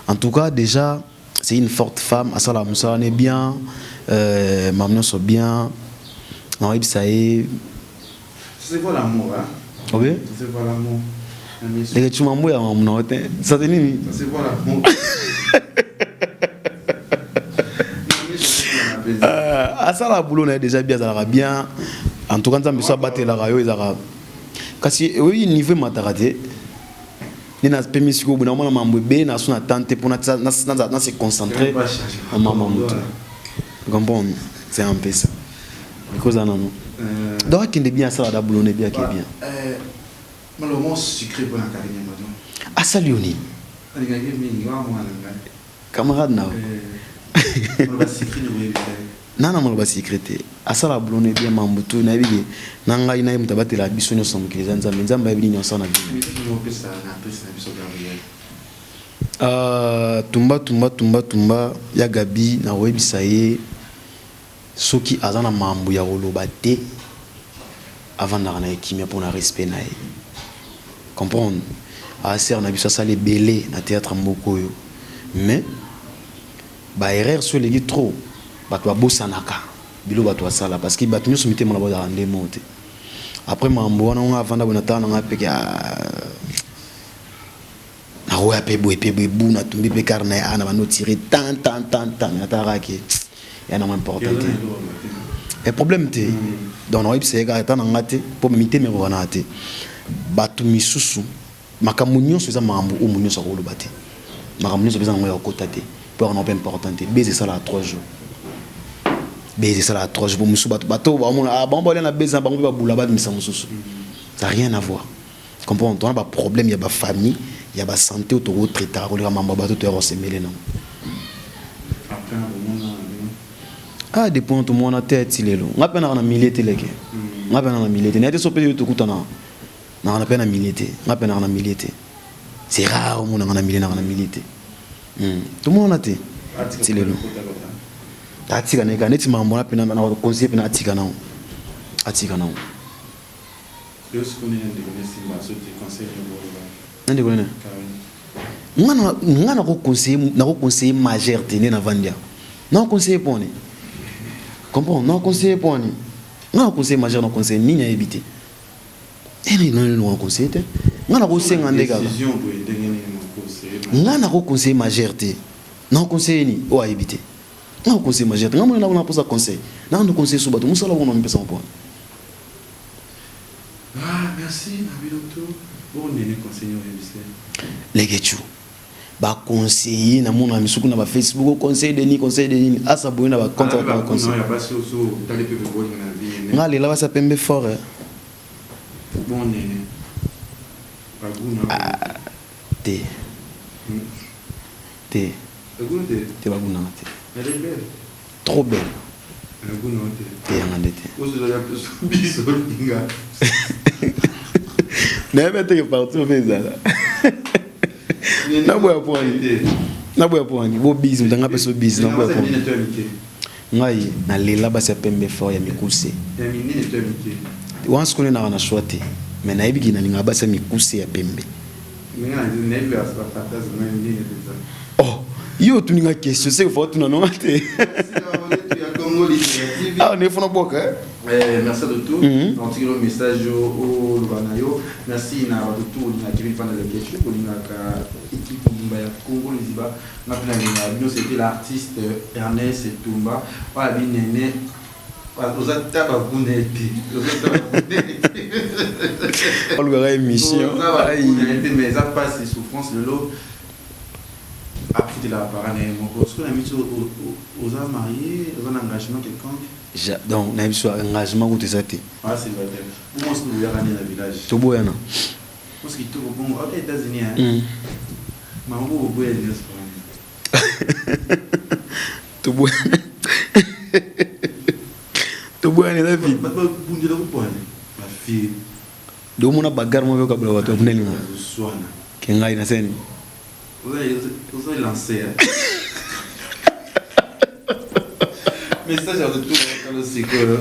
en tout cas déjà c'est une forte femme asala mosala ne bien mamu nyonso bien nakoyebisa ye. C'est quoi l'amour hein? Oui. C'est quoi l'amour? Leke chuma mbuya mamu na te. Ça te nini? C'est quoi l'amour? Asala boulot na ye déjà bien azalaka bien. En tout cas nzambe so abatelaka yo ezalaka kasi oyebi niveau emataka te nde napemi sikoyo boye naomona mambo ebele na so na temps te mpo na se concentrer na mama moto comprendre c'est un peu ça ekozala nano donc akende bien asala da boulot na bien ake bien. Malheureusement sucré mpona Karine Madon asali yo nini? Alingaki mingi wa mwana ngai camarade na yo. Na na maloba secret te. Asala boulot ne bien mambo tout nayebi ke na ngai na ye moto abatela biso nyonso na mokili eza Nzambe. Nzambe ayebi nini asala na vie. Tumba tumba tumba tumba ya Gaby nakoyebisa ye soki aza na mambo ya koloba te avandaka na ye kimia pona respect na ye comprendre aza sœur na biso asala ebele na theatre mboka oyo mais ba erreur soki eleki trop batu babosanaka bilo batu basala parce que batu nionso mitema na bango ezalaka nde moko te après mambo wana nga avanda boye na tala na nga pe ke Nakoya pe boye pe boye bu natumbi pe car na ye awa na bandi otire tan tan tan tan mais natalaka ke ya nango important te e problème te donc nakoyebisa ye kaka ata na nga te mpo mitema ekokanaka te bato misusu makambo nyonso eza makambo oyo moto nyonso akoloba te makambo nyonso mpe eza nango ya kokota te mpo yango mpe important te base esalaka 3 jours base esalaka 3 jours mpo mosusu bato bato baomona ah, bango balia na base na bango mpe babula babimisa mosusu ça rien à voir Comprendre toza na ba problème ya ba famille ya ba sante oyo toko traitaka koleka mambo ya bato toya kosemele nango. Ah depuis wana tomona te ti lelo nga mpe naka na milieu te leke nga mpe naka na milieu te naye te so mpe yo tokutana naka na mpe na milieu te nga mpe naka na milieu te c'est rare omona nga na milieu naka na milieu te tomonana te ti lelo atika na ye kaka neti mambo wana mpe na conseiller mpe na atika nango atika nango. Yo sikoyo nini ndeko ne simba soki conseil nini okoloba? Na ndeko nini? Nga na nga nako conseiller nako conseiller majeur te nde navandi awa. Nako conseiller mpo nini? Comprends? Nako conseiller mpo nini? Nga nako conseiller majeur nako conseiller nini ayebi te. Eh nini nani nako conseiller te. Nga nako senga nde kaka. Decision boye ndenge nini nako conseiller? Nga nako conseiller majeur te. Nako conseiller nini? Oyo ayebi te. Nga nako conseiller majeur te. Nga mona na posa conseil. Nako conseiller so bato musala bongo na mipesa mpo. Ah merci na bino tout bo nene conseil nini oyebisi ye. Leketchou ba conseiller na mona misusu kuna ba Facebook conseil de nini conseil de nini asa boye na ba compte ba conseil ya basi ozo tali pe bolinga na vie nga lela basi ya pembe fort eh. Bon nene ba gout na ah, te te te te ba gout na te elle est belle Trop belle. Te yanga nde te. Nayebi ate ke partout mpe ezala. Naboya pwani. Naboya pwani. Bo bise moto anga peso bise naboya pwani. Ngai nalela basi ya pembe fort ya mikuse. Wana sikoyo nde naka na choix te. Mais nayebi ke nalingaka basi ya mikuse ya pembe. Oh, yo otuni nga question seke fa otuna nonga te awa nde fona bwaka eh? Eh, merci à tout. Mm -hmm. Antikelo message oloba na yo. Merci na bato tout olingaka Kevin Fanda Leketchou, olingaka équipe mobimba ya Congo Liziba. Nga mpe nalingaka bino, c'était l'artiste Ernest Tumba. Oyo binene Oza ta ba goût na ye te. Oza ta ba goût na ye te. Olukaka émission. Oza ba goût na ye te mais eza pasi souffrance lelo afutelaka parent na ye moko. Soki na miti oza marie, oza na engagement quelconque? Ja, donc na biso engagement kutu eza te. Ah célibataire. Bongo soki boyaka nde na village. Toboyana. Mwasi kitoko bongo auta Etats-Unis hein. Maman bobo boya nyonso. Toboyana. Toboyana eza vie. Bato babundela kopona ba fille. Donc omona bagarre moko yokabola bato babundeli nga. Ozoswana. Ke ngai na seni. Oza lancé hein. Message ya retour kalo sikoyo.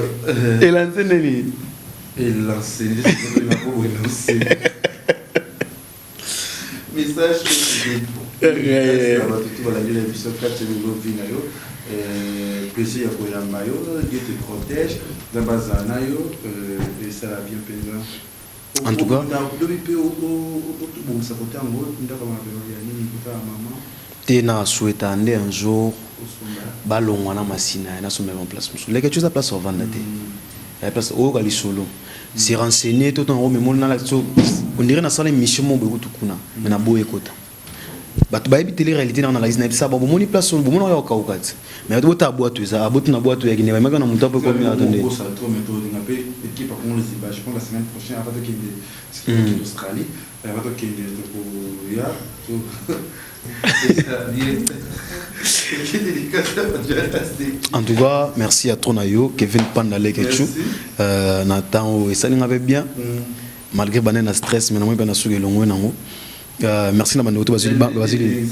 Elance nini? Elance, elance. Message bato tu balandela biso kati ya lobi na yo plaisir ya koyamba yo Dieu te protège Nzambe azala na yo esala bien mpenza. En tout cas lobi mpe obongisa kote yango ndako ya nini kotala mama te na souhaita nde un jour balongwa na masina ya nasombela bango place mosusu leke tu eza place ovanda te ya place oyoka lisolo se renseigner to ntango omemoli na so on dirait nasala émission moko boye kutu kuna mais naboyi ekota bato bayebi tele réalité nanga nalakisi na yebisa bango bomoni place oyo bomoni oyo okauka ti mais bato botala bwato eza aboti na bwato ya kinde bamaki na moto apo ekomi ato nde okosa trop mais tolinga mpe équipe ya Congo Liziba je pense la semaine prochaine avant tokende Australie avant tokende tokoya. En tout cas, merci à trop na yo, Kevin Panda Lekechu. Euh, na temps esali nga pe bien. Malgré bane na stress mais na moi pe na suki elongwe nango. Euh, merci na bandeko to bazwi bazwi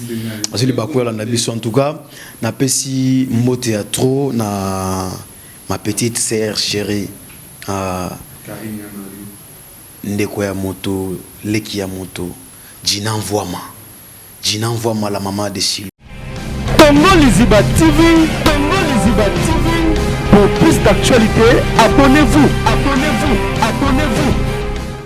bazwi libaku ya landa biso en tout cas napesi mbote ya trop na ma petite sœur chérie euh, ndeko ya moto leki ya moto Gina Mvuama Gina Mvuama la maman de Silo Congo Liziba TV, Congo Liziba TV. Pour plus d'actualités, abonnez-vous, abonnez-vous, abonnez-vous.